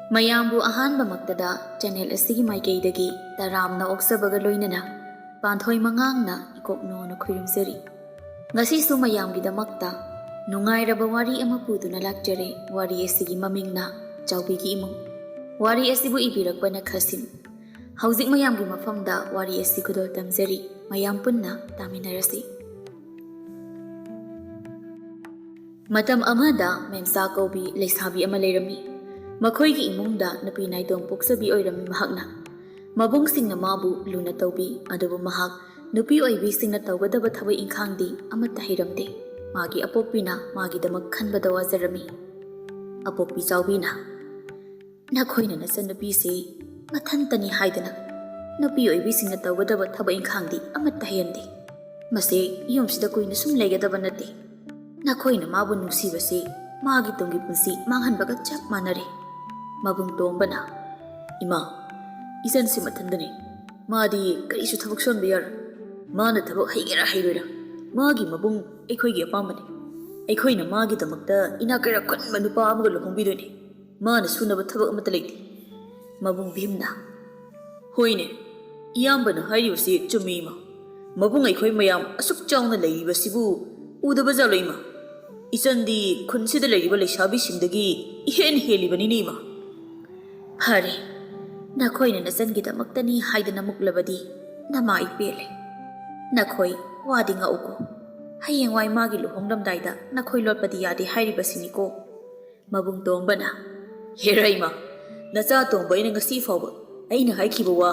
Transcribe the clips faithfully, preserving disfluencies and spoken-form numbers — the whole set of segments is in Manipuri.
ꯃꯌꯥꯝꯕꯨ ꯑꯍꯥꯟꯕꯃꯛꯇꯗ ꯆꯦꯅꯦꯜ ꯑꯁꯤꯒꯤ ꯃꯥꯏꯀꯩꯗꯒꯤ ꯇꯔꯥꯝꯅ ꯑꯣꯛꯆꯕꯒ ꯂꯣꯏꯅꯅ ꯄꯥꯟꯊꯣꯏ ꯃꯉꯥꯡꯅ ꯏꯀꯣꯛꯅꯣꯅ ꯈꯨꯔꯨꯝꯖꯔꯤ꯫ ꯉꯁꯤꯁꯨ ꯃꯌꯥꯝꯒꯤꯗꯃꯛꯇ ꯅꯨꯡꯉꯥꯏꯔꯕ ꯋꯥꯔꯤ ꯑꯃ ꯄꯨꯗꯨꯅ ꯂꯥꯛꯆꯔꯦ꯫ ꯋꯥꯔꯤ ꯑꯁꯤꯒꯤ ꯃꯃꯤꯡꯅ ꯆꯥꯎꯕꯤꯒꯤ ꯏꯃꯨꯡ꯫ ꯋꯥꯔꯤ ꯑꯁꯤꯕꯨ ꯏꯕꯤꯔꯛꯄꯅ ꯈꯁꯤꯟ꯫ ꯍꯧꯖꯤꯛ ꯃꯌꯥꯝꯒꯤ ꯃꯐꯝꯗ ꯋꯥꯔꯤ ꯑꯁꯤ ꯈꯨꯗꯣꯜ ꯇꯝꯖꯔꯤ꯫ ꯃꯌꯥꯝ ꯄꯨꯟꯅ ꯇꯥꯃꯤꯟꯅꯔꯁꯤ꯫ ꯃꯇꯝ ꯑꯃꯗ ꯃꯦꯝꯆꯥ ꯀꯧꯕꯤ ꯂꯩꯁꯥꯕꯤ ꯑꯃ ꯂꯩꯔꯝꯃꯤ꯫ ꯃꯈꯣꯏꯒꯤ ꯏꯃꯨꯡꯗ ꯅꯨꯄꯤ ꯅꯥꯏꯇꯣꯝ ꯄꯣꯛꯆꯕꯤ ꯑꯣꯏꯔꯝꯃꯤ ꯃꯍꯥꯛꯅ꯫ ꯃꯕꯨꯡꯁꯤꯡꯅ ꯃꯥꯕꯨ ꯂꯨꯅ ꯇꯧꯕꯤ, ꯑꯗꯨꯕꯨ ꯃꯍꯥꯛ ꯅꯨꯄꯤ ꯑꯣꯏꯕꯤꯁꯤꯡꯅ ꯇꯧꯒꯗꯕ ꯊꯕꯛ ꯏꯪꯈꯥꯡꯗꯤ ꯑꯃꯠꯇ ꯍꯩꯔꯝꯗꯦ꯫ ꯃꯥꯒꯤ ꯑꯄꯣꯛꯄꯤꯅ ꯃꯥꯒꯤꯗꯃꯛ ꯈꯟꯕꯗ ꯋꯥꯖꯔꯝꯃꯤ꯫ ꯑꯄꯣꯛꯄꯤ ꯆꯥꯎꯕꯤꯅ, "ꯅꯈꯣꯏꯅ ꯅꯆꯟꯅꯨꯄꯤꯁꯤ ꯃꯊꯟꯇꯅꯤ ꯍꯥꯏꯗꯅ ꯅꯨꯄꯤ ꯑꯣꯏꯕꯤꯁꯤꯡꯅ ꯇꯧꯒꯗꯕ ꯊꯕꯛ ꯏꯪꯈꯥꯡꯗꯤ ꯑꯃꯠꯇ ꯍꯩꯍꯟꯗꯦ꯫ ꯃꯁꯤ ꯌꯨꯝꯁꯤꯗ ꯀꯨꯏꯅ ꯁꯨꯝ ꯂꯩꯒꯗꯕ ꯅꯠꯇꯦ꯫ ꯅꯈꯣꯏꯅ ꯃꯥꯕꯨ ꯅꯨꯡꯁꯤꯕꯁꯤ ꯃꯥꯒꯤ ꯇꯨꯡꯒꯤ ꯄꯨꯟꯁꯤ ꯃꯥꯡꯍꯟꯕꯒ ꯆꯞ ꯃꯥꯟꯅꯔꯦ꯫" ꯃꯕꯨꯡ ꯇꯣꯝꯕꯅ, "ꯏꯃꯥ, ꯏꯆꯟꯁꯤ ꯃꯊꯟꯗꯅꯤ꯫ ꯃꯥꯗꯤ ꯀꯔꯤꯁꯨ ꯊꯕꯛ ꯁꯨꯍꯟꯕ ꯌꯥꯔꯣꯏ꯫ ꯃꯥꯅ ꯊꯕꯛ ꯍꯩꯒꯦꯔꯥ ꯍꯩꯔꯣꯏꯔꯥ, ꯃꯥꯒꯤ ꯃꯕꯨꯡ ꯑꯩꯈꯣꯏꯒꯤ ꯑꯄꯥꯝꯕꯅꯤ꯫ ꯑꯩꯈꯣꯏꯅ ꯃꯥꯒꯤꯗꯃꯛꯇ ꯏꯅꯥꯛ ꯀꯩꯔꯥꯛ ꯈꯨꯟꯕ ꯅꯨꯄꯥ ꯑꯃꯒ ꯂꯨꯍꯣꯡꯕꯤꯗꯣꯏꯅꯤ꯫ ꯃꯥꯅ ꯁꯨꯅꯕ ꯊꯕꯛ ꯑꯃꯠꯇ ꯂꯩꯇꯦ꯫" ꯃꯕꯨꯡ ꯚꯤꯝꯅ, "ꯍꯣꯏꯅꯦ, ꯏꯌꯥꯝꯕꯅ ꯍꯥꯏꯔꯤꯕꯁꯤ ꯆꯨꯝꯃꯤ ꯏꯃꯥ꯫ ꯃꯕꯨꯡ ꯑꯩꯈꯣꯏ ꯃꯌꯥꯝ ꯑꯁꯨꯛ ꯆꯥꯎꯅ ꯂꯩꯔꯤꯕꯁꯤꯕꯨ ꯎꯗꯕ ꯖꯥꯠꯂꯣ ꯏꯃꯥ? ꯏꯆꯟꯗꯤ ꯈꯨꯟꯁꯤꯗ ꯂꯩꯔꯤꯕ ꯂꯩꯁꯥꯕꯤꯁꯤꯡꯗꯒꯤ ꯏꯍꯦꯟ ꯍꯦꯜꯂꯤꯕꯅꯤꯅꯦ ꯏꯃꯥ꯫" "ꯐꯔꯦ, ꯅꯈꯣꯏꯅ ꯅꯆꯟꯒꯤꯗꯃꯛꯇꯅꯤ ꯍꯥꯏꯗꯅ ꯃꯨꯛꯂꯕꯗꯤ ꯅꯃꯥꯏ ꯄꯦꯜꯂꯦ꯫ ꯅꯈꯣꯏ ꯋꯥꯗꯤ ꯉꯥꯛꯎꯀꯣ꯫ ꯍꯌꯦꯡꯋꯥꯏ ꯃꯥꯒꯤ ꯂꯨꯍꯣꯡꯂꯝꯗꯥꯏꯗ ꯅꯈꯣꯏ ꯂꯣꯠꯄꯗꯤ ꯌꯥꯗꯦ ꯍꯥꯏꯔꯤꯕꯁꯤꯅꯤꯀꯣ꯫" ꯃꯕꯨꯡ ꯇꯣꯝꯕꯅ, "ꯍꯦꯔꯥ ꯏꯃꯥ, ꯅꯆꯥ ꯇꯣꯝꯕ ꯑꯩꯅ ꯉꯁꯤ ꯐꯥꯎꯕ ꯑꯩꯅ ꯍꯥꯏꯈꯤꯕ ꯋꯥ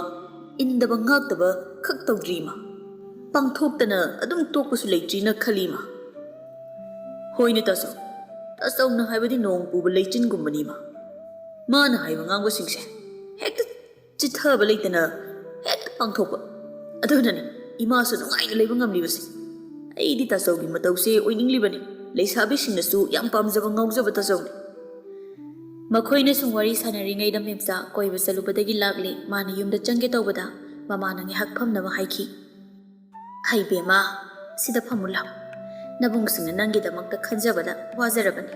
ꯏꯟꯗꯕ ꯉꯥꯛꯇꯕ ꯈꯛ ꯇꯧꯗ꯭ꯔꯤ ꯏꯃꯥ꯫ ꯄꯥꯡꯊꯣꯛꯇꯅ ꯑꯗꯨꯝ ꯇꯣꯛꯄꯁꯨ ꯂꯩꯇ꯭ꯔꯤꯅ ꯈꯜꯂꯤ ꯏꯃꯥ꯫" "ꯍꯣꯏꯅꯦ ꯇꯥꯆꯧ, ꯇꯥꯆꯧꯅ ꯍꯥꯏꯕꯗꯤ ꯅꯣꯡ ꯄꯨꯕ ꯂꯩꯆꯤꯟꯒꯨꯝꯕꯅꯤ ꯏꯃꯥ꯫ ꯃꯥꯅ ꯍꯥꯏꯕ ꯉꯥꯡꯕꯁꯤꯡꯁꯦ ꯍꯦꯛꯇ ꯆꯤꯠꯊꯕ ꯂꯩꯇꯅ ꯍꯦꯛꯇ ꯄꯥꯡꯊꯣꯛꯄ꯫ ꯑꯗꯨꯅꯅꯤ ꯏꯃꯥꯁꯨ ꯅꯨꯡꯉꯥꯏꯅ ꯂꯩꯕ ꯉꯝꯂꯤꯕꯁꯦ꯫ ꯑꯩꯗꯤ ꯇꯥꯆꯧꯒꯤ ꯃꯇꯧꯁꯦ ꯑꯣꯏꯅꯤꯡꯂꯤꯕꯅꯤ꯫ ꯂꯩꯁꯥꯕꯤꯁꯤꯡꯅꯁꯨ ꯌꯥꯝ ꯄꯥꯝꯖꯕ ꯉꯥꯎꯖꯕ ꯇꯥꯆꯧꯅꯤ꯫" ꯃꯈꯣꯏꯅ ꯁꯨꯝ ꯋꯥꯔꯤ ꯁꯥꯟꯅꯔꯤꯉꯩꯗ ꯃꯦꯝꯆꯥ ꯀꯣꯏꯕ ꯆꯠꯂꯨꯕꯗꯒꯤ ꯂꯥꯛꯂꯦ꯫ ꯃꯥꯅ ꯌꯨꯝꯗ ꯆꯪꯒꯦ ꯇꯧꯕꯗ ꯃꯃꯥꯅ ꯉꯥꯏꯍꯥꯛ ꯐꯝꯅꯕ ꯍꯥꯏꯈꯤ꯫ "ꯍꯩ ꯕꯦꯝꯃ, ꯁꯤꯗ ꯐꯝꯃꯨ ꯂꯥꯎ꯫ ꯅꯕꯨꯡꯁꯤꯡꯅ ꯅꯪꯒꯤꯗꯃꯛꯇ ꯈꯟꯖꯕꯗ ꯋꯥꯖꯔꯕꯅꯤ꯫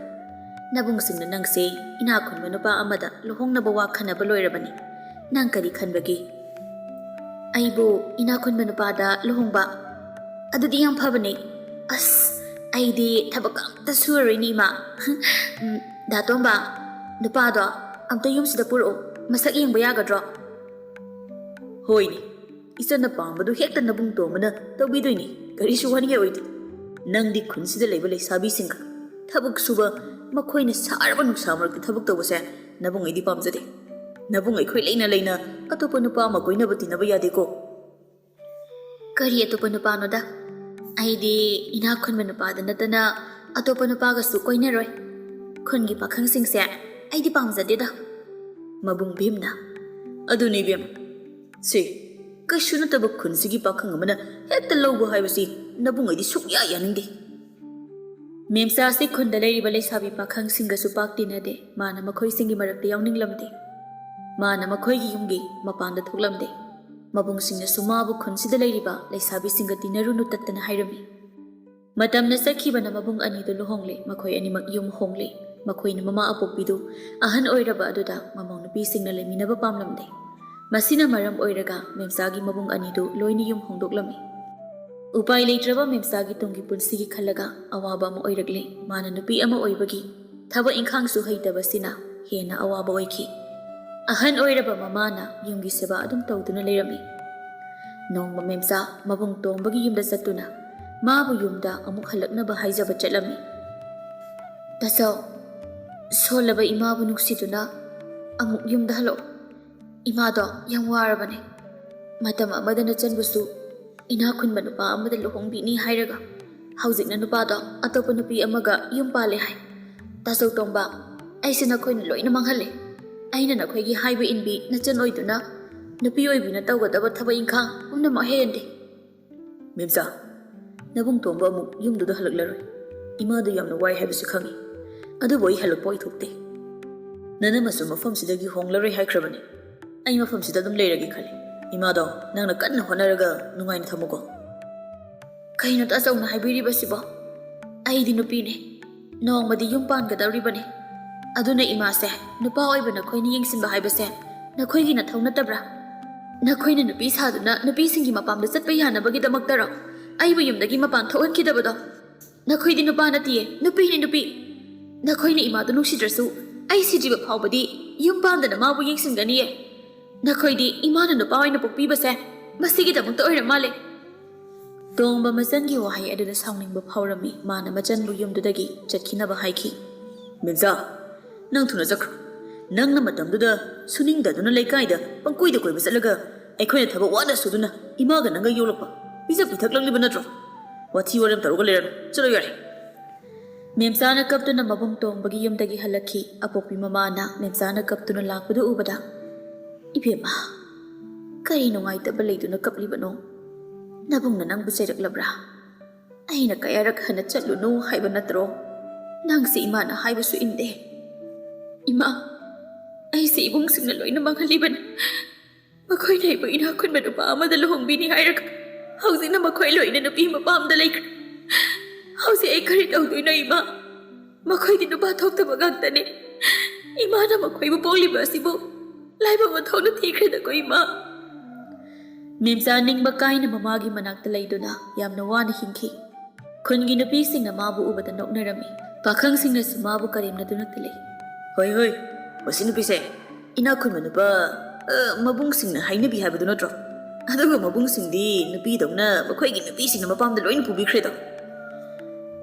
"ꯅꯕꯨꯡꯁꯤꯡꯅ ꯅꯪꯁꯦ ꯏꯅꯥꯛ ꯈꯨꯟꯕ ꯅꯨꯄꯥ ꯑꯃꯗ ꯂꯨꯍꯣꯡꯅꯕ ꯋꯥ ꯈꯟꯅꯕ ꯂꯣꯏꯔꯕꯅꯤ꯫ ꯅꯪ ꯀꯔꯤ ꯈꯟꯕꯒꯦ?" "ꯑꯩꯕꯨ ꯏꯅꯥꯛ ꯈꯨꯟꯕ ꯅꯨꯄꯥꯗ ꯂꯨꯍꯣꯡꯕ? ꯑꯗꯨꯗꯤ ꯌꯥꯝ ꯐꯕꯅꯦ꯫ ꯑꯁ, ꯑꯩꯗꯤ ꯊꯕꯛ ꯑꯝꯇ ꯁꯨꯔꯔꯣꯏꯅꯦ, ꯏꯃꯥ꯫" "ꯎꯝ, ꯗꯥ ꯇꯣꯝꯕ, ꯅꯨꯄꯥꯗꯣ ꯑꯝꯇ ꯌꯨꯝꯁꯤꯗ ꯄꯨꯔꯛꯎ꯫ ꯃꯁꯛ ꯌꯦꯡꯕ ꯌꯥꯒꯗ꯭ꯔꯣ?" "ꯍꯣꯏꯅꯦ, ꯏꯆꯟꯅ ꯄꯥꯝꯕꯗꯨ ꯍꯦꯛꯇ ꯅꯕꯨꯡ ꯇꯣꯝꯕꯅ ꯇꯧꯕꯤꯗꯣꯏꯅꯤ꯫ ꯀꯔꯤꯁꯨ ꯋꯥꯅꯤꯡꯉꯥꯏ ꯑꯣꯏꯗꯦ꯫ ꯅꯪꯗꯤ ꯈꯨꯟꯁꯤꯗ ꯂꯩꯕ ꯂꯩꯁꯥꯕꯤꯁꯤꯡꯒ ꯊꯕꯛ ꯁꯨꯕ, ꯃꯈꯣꯏꯅ ꯁꯥꯔꯕ ꯅꯨꯡꯁꯥ ꯃꯔꯛꯇ ꯊꯕꯛ ꯇꯧꯕꯁꯦ ꯅꯕꯨꯡ ꯑꯩꯗꯤ ꯄꯥꯝꯖꯗꯦ꯫ ꯅꯕꯨꯡ ꯑꯩꯈꯣꯏ ꯂꯩꯅ ꯂꯩꯅ ꯑꯇꯣꯞꯄ ꯅꯨꯄꯥ ꯑꯃ ꯀꯣꯏꯅꯕ ꯇꯤꯟꯅꯕ ꯌꯥꯗꯦꯀꯣ?" "ꯀꯔꯤ ꯑꯇꯣꯞꯄ ꯅꯨꯄꯥꯅꯣꯗ? ꯑꯩꯗꯤ ꯏꯅꯥꯛ ꯈꯨꯟꯕ ꯅꯨꯄꯥꯗ ꯅꯠꯇꯅ ꯑꯇꯣꯞꯄ ꯅꯨꯄꯥꯒꯁꯨ ꯀꯣꯏꯅꯔꯣꯏ꯫ ꯈꯨꯟꯒꯤ ꯄꯥꯈꯪꯁꯤꯡꯁꯦ ꯑꯩꯗꯤ ꯄꯥꯝꯖꯗꯦꯗ꯫" ꯃꯕꯨꯡ ꯚꯤꯝꯅ, "ꯑꯗꯨꯅꯤ ꯏꯕꯦꯝ, ꯁꯤ ꯀꯩꯁꯨ ꯅꯠꯇꯕ ꯈꯨꯟꯁꯤꯒꯤ ꯄꯥꯈꯪ ꯑꯃꯅ ꯍꯦꯛꯇ ꯂꯧꯕ ꯍꯥꯏꯕꯁꯤ ꯅꯕꯨꯡ ꯑꯩꯗꯤ ꯁꯨꯛꯌꯥ ꯌꯥꯅꯤꯡꯗꯦ꯫" ꯃꯦꯝꯆꯥꯁꯤ ꯈꯨꯟꯗ ꯂꯩꯔꯤꯕ ꯂꯩꯁꯥꯕꯤ ꯄꯥꯈꯪꯁꯤꯡꯒꯁꯨ ꯄꯥꯛ ꯇꯤꯟꯅꯗꯦ꯫ ꯃꯥꯅ ꯃꯈꯣꯏꯁꯤꯡꯒꯤ ꯃꯔꯛꯇ ꯌꯥꯎꯅꯤꯡꯂꯝꯗꯦ꯫ ꯃꯥꯅ ꯃꯈꯣꯏꯒꯤ ꯌꯨꯝꯒꯤ ꯃꯄꯥꯟꯗ ꯊꯣꯛꯂꯝꯗꯦ꯫ ꯃꯕꯨꯡꯁꯤꯡꯅꯁꯨ ꯃꯥꯕꯨ ꯈꯨꯟꯁꯤꯗ ꯂꯩꯔꯤꯕ ꯂꯩꯁꯥꯕꯤꯁꯤꯡꯒ ꯇꯤꯟꯅꯔꯨꯅꯨ ꯇꯠꯇꯅ ꯍꯥꯏꯔꯝꯃꯤ꯫ ꯃꯇꯝꯅ ꯆꯠꯈꯤꯕꯅ ꯃꯕꯨꯡ ꯑꯅꯤꯗꯨ ꯂꯨꯍꯣꯡꯂꯦ꯫ ꯃꯈꯣꯏ ꯑꯅꯤꯃꯛ ꯌꯨꯝ ꯍꯣꯡꯂꯦ꯫ ꯃꯈꯣꯏꯅ ꯃꯃꯥ ꯑꯄꯣꯛꯄꯤꯗꯨ ꯑꯍꯟ ꯑꯣꯏꯔꯕ ꯑꯗꯨꯗ ꯃꯃꯧ ꯅꯨꯄꯤꯁꯤꯡꯅ ꯂꯩꯃꯤꯟꯅꯕ ꯄꯥꯝꯂꯝꯗꯦ꯫ ꯃꯁꯤꯅ ꯃꯔꯝ ꯑꯣꯏꯔꯒ ꯃꯦꯝꯆꯥꯒꯤ ꯃꯕꯨꯡ ꯑꯅꯤꯗꯨ ꯂꯣꯏꯅ ꯌꯨꯝ ꯍꯣꯡꯗꯣꯛꯂꯝꯃꯤ꯫ ꯎꯄꯥꯏ ꯂꯩꯇ꯭ꯔꯕ ꯃꯦꯝꯆꯥꯒꯤ ꯇꯨꯡꯒꯤ ꯄꯨꯟꯁꯤꯒꯤ ꯈꯜꯂꯒ ꯑꯋꯥꯕ ꯑꯃ ꯑꯣꯏꯔꯛꯂꯦ꯫ ꯃꯥꯅ ꯅꯨꯄꯤ ꯑꯃ ꯑꯣꯏꯕꯒꯤ ꯊꯕꯛ ꯏꯪꯈꯥꯡꯁꯨ ꯍꯩꯇꯕꯁꯤꯅ ꯍꯦꯟꯅ ꯑꯋꯥꯕ ꯑꯣꯏꯈꯤ꯫ ꯑꯍꯟ ꯑꯣꯏꯔꯕ ꯃꯃꯥꯅ ꯌꯨꯝꯒꯤ ꯁꯦꯕꯥ ꯑꯗꯨꯝ ꯇꯧꯗꯨꯅ ꯂꯩꯔꯝꯃꯤ꯫ ꯅꯣꯡꯃ ꯃꯦꯝꯆꯥ ꯃꯕꯨꯡ ꯇꯣꯝꯕꯒꯤ ꯌꯨꯝꯗ ꯆꯠꯇꯨꯅ ꯃꯥꯕꯨ ꯌꯨꯝꯗ ꯑꯃꯨꯛ ꯍꯜꯂꯛꯅꯕ ꯍꯥꯏꯖꯕ ꯆꯠꯂꯝꯃꯤ꯫ "ꯇꯥꯆꯧ, ꯁꯣꯜꯂꯕ ꯏꯃꯥꯕꯨ ꯅꯨꯡꯁꯤꯗꯨꯅ ꯑꯃꯨꯛ ꯌꯨꯝꯗ ꯍꯜꯂꯛꯑꯣ꯫ ꯏꯃꯥꯗꯣ ꯌꯥꯝ ꯋꯥꯔꯕꯅꯦ꯫ ꯃꯇꯝ ꯑꯃꯗ ꯅꯆꯟꯕꯨꯁꯨ ꯏꯅꯥꯛ ꯈꯨꯟꯕ ꯅꯨꯄꯥ ꯑꯃꯗ ꯂꯨꯍꯣꯡꯕꯤꯅꯤ ꯍꯥꯏꯔꯒ ꯍꯧꯖꯤꯛꯅ ꯅꯨꯄꯥꯗꯣ ꯑꯇꯣꯞꯄ ꯅꯨꯄꯤ ꯑꯃꯒ ꯌꯨꯝ ꯄꯥꯜꯂꯦ ꯍꯥꯏ꯫ ꯇꯥꯆꯧ ꯇꯣꯝꯕ, ꯑꯩꯁꯦ ꯅꯈꯣꯏꯅ ꯂꯣꯏꯅ ꯃꯥꯡꯍꯜꯂꯦ꯫ ꯑꯩꯅ ꯅꯈꯣꯏꯒꯤ ꯍꯥꯏꯕ ꯏꯟꯕꯤ ꯅꯆꯟ ꯑꯣꯏꯗꯨꯅ ꯅꯨꯄꯤ ꯑꯣꯏꯕꯤꯅ ꯇꯧꯒꯗꯕ ꯊꯕꯛ ꯏꯪꯈꯥꯡ ꯄꯨꯝꯅꯃꯛ ꯍꯩꯍꯟꯗꯦ꯫" "ꯃꯦꯝꯆꯥ, ꯅꯕꯨꯡ ꯇꯣꯝꯕ ꯑꯃꯨꯛ ꯌꯨꯝꯗꯨꯗ ꯍꯜꯂꯛꯂꯔꯣꯏ꯫ ꯏꯃꯥꯗꯨ ꯌꯥꯝꯅ ꯋꯥꯏ ꯍꯥꯏꯕꯁꯨ ꯈꯪꯏ꯫ ꯑꯗꯨꯕꯨ ꯑꯩ ꯍꯜꯂꯛꯄ ꯑꯣꯏꯊꯣꯛꯇꯦ꯫ ꯅꯅꯝꯃꯁꯨ ꯃꯐꯝꯁꯤꯗꯒꯤ ꯍꯣꯡꯂꯔꯣꯏ ꯍꯥꯏꯈ꯭ꯔꯕꯅꯤ꯫ ꯑꯩ ꯃꯐꯝꯁꯤꯗ ꯑꯗꯨꯝ ꯂꯩꯔꯒꯦ ꯈꯜꯂꯤ꯫ ꯏꯃꯥꯗꯣ ꯅꯪꯅ ꯀꯟꯅ ꯍꯣꯠꯅꯔꯒ ꯅꯨꯡꯉꯥꯏꯅ ꯊꯝꯃꯨꯀꯣ꯫" "ꯀꯩꯅꯣ ꯇꯥꯆꯧꯅ ꯍꯥꯏꯕꯤꯔꯤꯕꯁꯤꯕꯣ? ꯑꯩꯗꯤ ꯅꯨꯄꯤꯅꯦ꯫ ꯅꯣꯡꯃꯗꯤ ꯌꯨꯝ ꯄꯥꯟꯒꯗꯧꯔꯤꯕꯅꯤ꯫ ꯑꯗꯨꯅ ꯏꯃꯥꯁꯦ, ꯅꯨꯄꯥ ꯑꯣꯏꯕ ꯅꯈꯣꯏꯅ ꯌꯦꯡꯁꯤꯟꯕ ꯍꯥꯏꯕꯁꯦ ꯅꯈꯣꯏꯒꯤ ꯅꯊꯧ ꯅꯠꯇꯕ꯭ꯔꯥ? ꯅꯈꯣꯏꯅ ꯅꯨꯄꯤ ꯁꯥꯗꯨꯅ ꯅꯨꯄꯤꯁꯤꯡꯒꯤ ꯃꯄꯥꯝꯗ ꯆꯠꯄ ꯌꯥꯅꯕꯒꯤꯗꯃꯛꯇꯔꯣ ꯑꯩꯕꯨ ꯌꯨꯝꯗꯒꯤ ꯃꯄꯥꯟ ꯊꯣꯛꯍꯟꯈꯤꯗꯕꯗꯣ? ꯅꯈꯣꯏꯗꯤ ꯅꯨꯄꯥ ꯅꯠꯇꯤꯌꯦ, ꯅꯨꯄꯤꯅꯤ ꯅꯨꯄꯤ꯫ ꯅꯈꯣꯏꯅ ꯏꯃꯥꯗꯨ ꯅꯨꯡꯁꯤꯗ꯭ꯔꯁꯨ, ꯑꯩ ꯁꯤꯗ꯭ꯔꯤꯕ ꯐꯥꯎꯕꯗꯤ ꯌꯨꯝ ꯄꯥꯟꯗꯅ ꯃꯥꯕꯨ ꯌꯦꯡꯁꯤꯟꯒꯅꯤꯌꯦ꯫ ꯅꯈꯣꯏꯗꯤ ꯏꯃꯥꯅ ꯅꯨꯄꯥ ꯑꯣꯏꯅ ꯄꯣꯛꯄꯤꯕꯁꯦ ꯃꯁꯤꯒꯤꯗꯃꯛꯇ ꯑꯣꯏꯔ ꯃꯥꯜꯂꯦ꯫ ꯇꯣꯝꯕ ꯃꯆꯟꯒꯤ ꯋꯥꯍꯩ ꯑꯗꯨꯗ ꯁꯥꯎꯅꯤꯡꯕ ꯐꯥꯎꯔꯝꯃꯤ꯫ ꯃꯥꯅ ꯃꯆꯟꯕꯨ ꯌꯨꯝꯗꯨꯗꯒꯤ ꯆꯠꯈꯤꯅꯕ ꯍꯥꯏꯈꯤ꯫ "ꯃꯦꯝꯆꯥ, ꯅꯪ ꯊꯨꯅ ꯆꯠꯈ꯭ꯔꯣ꯫ ꯅꯪꯅ ꯃꯇꯝꯗꯨꯗ ꯁꯨꯅꯤꯡꯗꯗꯨꯅ ꯂꯩꯀꯥꯏꯗ ꯄꯪꯀꯣꯏꯗ ꯀꯣꯏꯕ ꯆꯠꯂꯒ ꯑꯩꯈꯣꯏꯅ ꯊꯕꯛ ꯋꯥꯅ ꯁꯨꯗꯨꯅ ꯏꯃꯥꯒ ꯅꯪꯒ ꯌꯣꯛꯂꯛꯄ ꯄꯤꯖ ꯄꯤꯊꯛꯂꯛꯂꯤꯕ ꯅꯠꯇ꯭ꯔꯣ? ꯋꯥꯊꯤ ꯋꯥꯔꯦꯝ ꯇꯧꯔꯒ ꯂꯩꯔꯅꯨ꯫ ꯆꯠꯂꯣ ꯌꯥꯔꯦ꯫" ꯃꯦꯝꯆꯥꯅ ꯀꯞꯇꯨꯅ ꯃꯕꯨꯡ ꯇꯣꯝꯕꯒꯤ ꯌꯨꯝꯗꯒꯤ ꯍꯜꯂꯛꯈꯤ꯫ ꯑꯄꯣꯛꯄꯤ ꯃꯃꯥꯅ ꯃꯦꯝꯆꯥꯅ ꯀꯞꯇꯨꯅ ꯂꯥꯛꯄꯗꯨ ꯎꯕꯗ, "ꯏꯕꯦꯝꯃ, ꯀꯔꯤ ꯅꯨꯡꯉꯥꯏꯇꯕ ꯂꯩꯗꯨꯅ ꯀꯞꯂꯤꯕꯅꯣ? ꯅꯕꯨꯡꯅ ꯅꯪꯕꯨ ꯆꯩꯔꯛꯂꯕ꯭ꯔꯥ? ꯑꯩꯅ ꯀꯌꯥꯔꯛ ꯍꯟꯅ ꯆꯠꯂꯨꯅꯨ ꯍꯥꯏꯕ ꯅꯠꯇ꯭ꯔꯣ? ꯅꯪꯁꯦ ꯏꯃꯥꯅ ꯍꯥꯏꯕꯁꯨ ꯏꯟꯗꯦ꯫" "ꯏꯃꯥ, ꯑꯩꯁꯦ ꯏꯕꯨꯡꯁꯤꯡꯅ ꯂꯣꯏꯅ ꯃꯥꯡꯍꯜꯂꯤꯕꯅꯤ꯫ ꯃꯈꯣꯏꯅ ꯑꯩꯕꯨ ꯏꯅꯥꯛ ꯈꯨꯟꯕ ꯅꯨꯄꯥ ꯑꯃꯗ ꯂꯨꯍꯣꯡꯕꯤꯅꯤ ꯍꯥꯏꯔꯒ ꯍꯧꯖꯤꯛꯅ ꯃꯈꯣꯏ ꯂꯣꯏꯅ ꯅꯨꯄꯤ ꯃꯄꯥꯝꯗ ꯂꯩꯈ꯭ꯔꯦ꯫ ꯍꯧꯖꯤꯛ ꯑꯩ ꯀꯔꯤ ꯇꯧꯗꯣꯏꯅꯣ ꯏꯃꯥ? ꯃꯈꯣꯏꯗꯤ ꯅꯨꯄꯥ ꯊꯣꯛꯇꯕ ꯉꯥꯛꯇꯅꯤ꯫ ꯏꯃꯥꯅ ꯃꯈꯣꯏꯕꯨ ꯄꯣꯛꯂꯤꯕ ꯑꯁꯤꯕꯨ ꯂꯥꯏꯕꯛ ꯑꯣꯟꯊꯣꯛꯅ ꯊꯤꯈ꯭ꯔꯦꯗꯀꯣ ꯏꯃꯥ꯫" ꯃꯦꯝꯆꯥ ꯅꯤꯡꯕ ꯀꯥꯏꯅ ꯃꯃꯥꯒꯤ ꯃꯅꯥꯛꯇ ꯂꯩꯗꯨꯅ ꯌꯥꯝꯅ ꯋꯥꯅ ꯍꯤꯡꯈꯤ꯫ ꯈꯨꯟꯒꯤ ꯅꯨꯄꯤꯁꯤꯡꯅ ꯃꯥꯕꯨ ꯎꯕꯗ ꯅꯣꯛꯅꯔꯝꯃꯤ꯫ ꯄꯥꯈꯪꯁꯤꯡꯅꯁꯨ ꯃꯥꯕꯨ ꯀꯔꯦꯝꯅꯗꯨꯅ ꯂꯩ꯫ "ꯍꯣꯏ, ꯍꯣꯏ, ꯃꯁꯤ ꯅꯨꯄꯤꯁꯦ ꯏꯅꯥꯛ ꯈꯨꯟꯕ ꯅꯨꯄꯥ, ꯑ, ꯃꯕꯨꯡꯁꯤꯡꯅ ꯍꯥꯏꯅꯕꯤ ꯍꯥꯏꯕꯗꯨ ꯅꯠꯇ꯭ꯔꯣ? ꯑꯗꯨꯒ ꯃꯕꯨꯡꯁꯤꯡꯗꯤ ꯅꯨꯄꯤꯗꯧꯅ ꯃꯈꯣꯏꯒꯤ ꯅꯨꯄꯤꯁꯤꯡꯅ ꯃꯄꯥꯝꯗ ꯂꯣꯏꯅ ꯄꯨꯕꯤꯈ꯭ꯔꯦꯗꯣ꯫"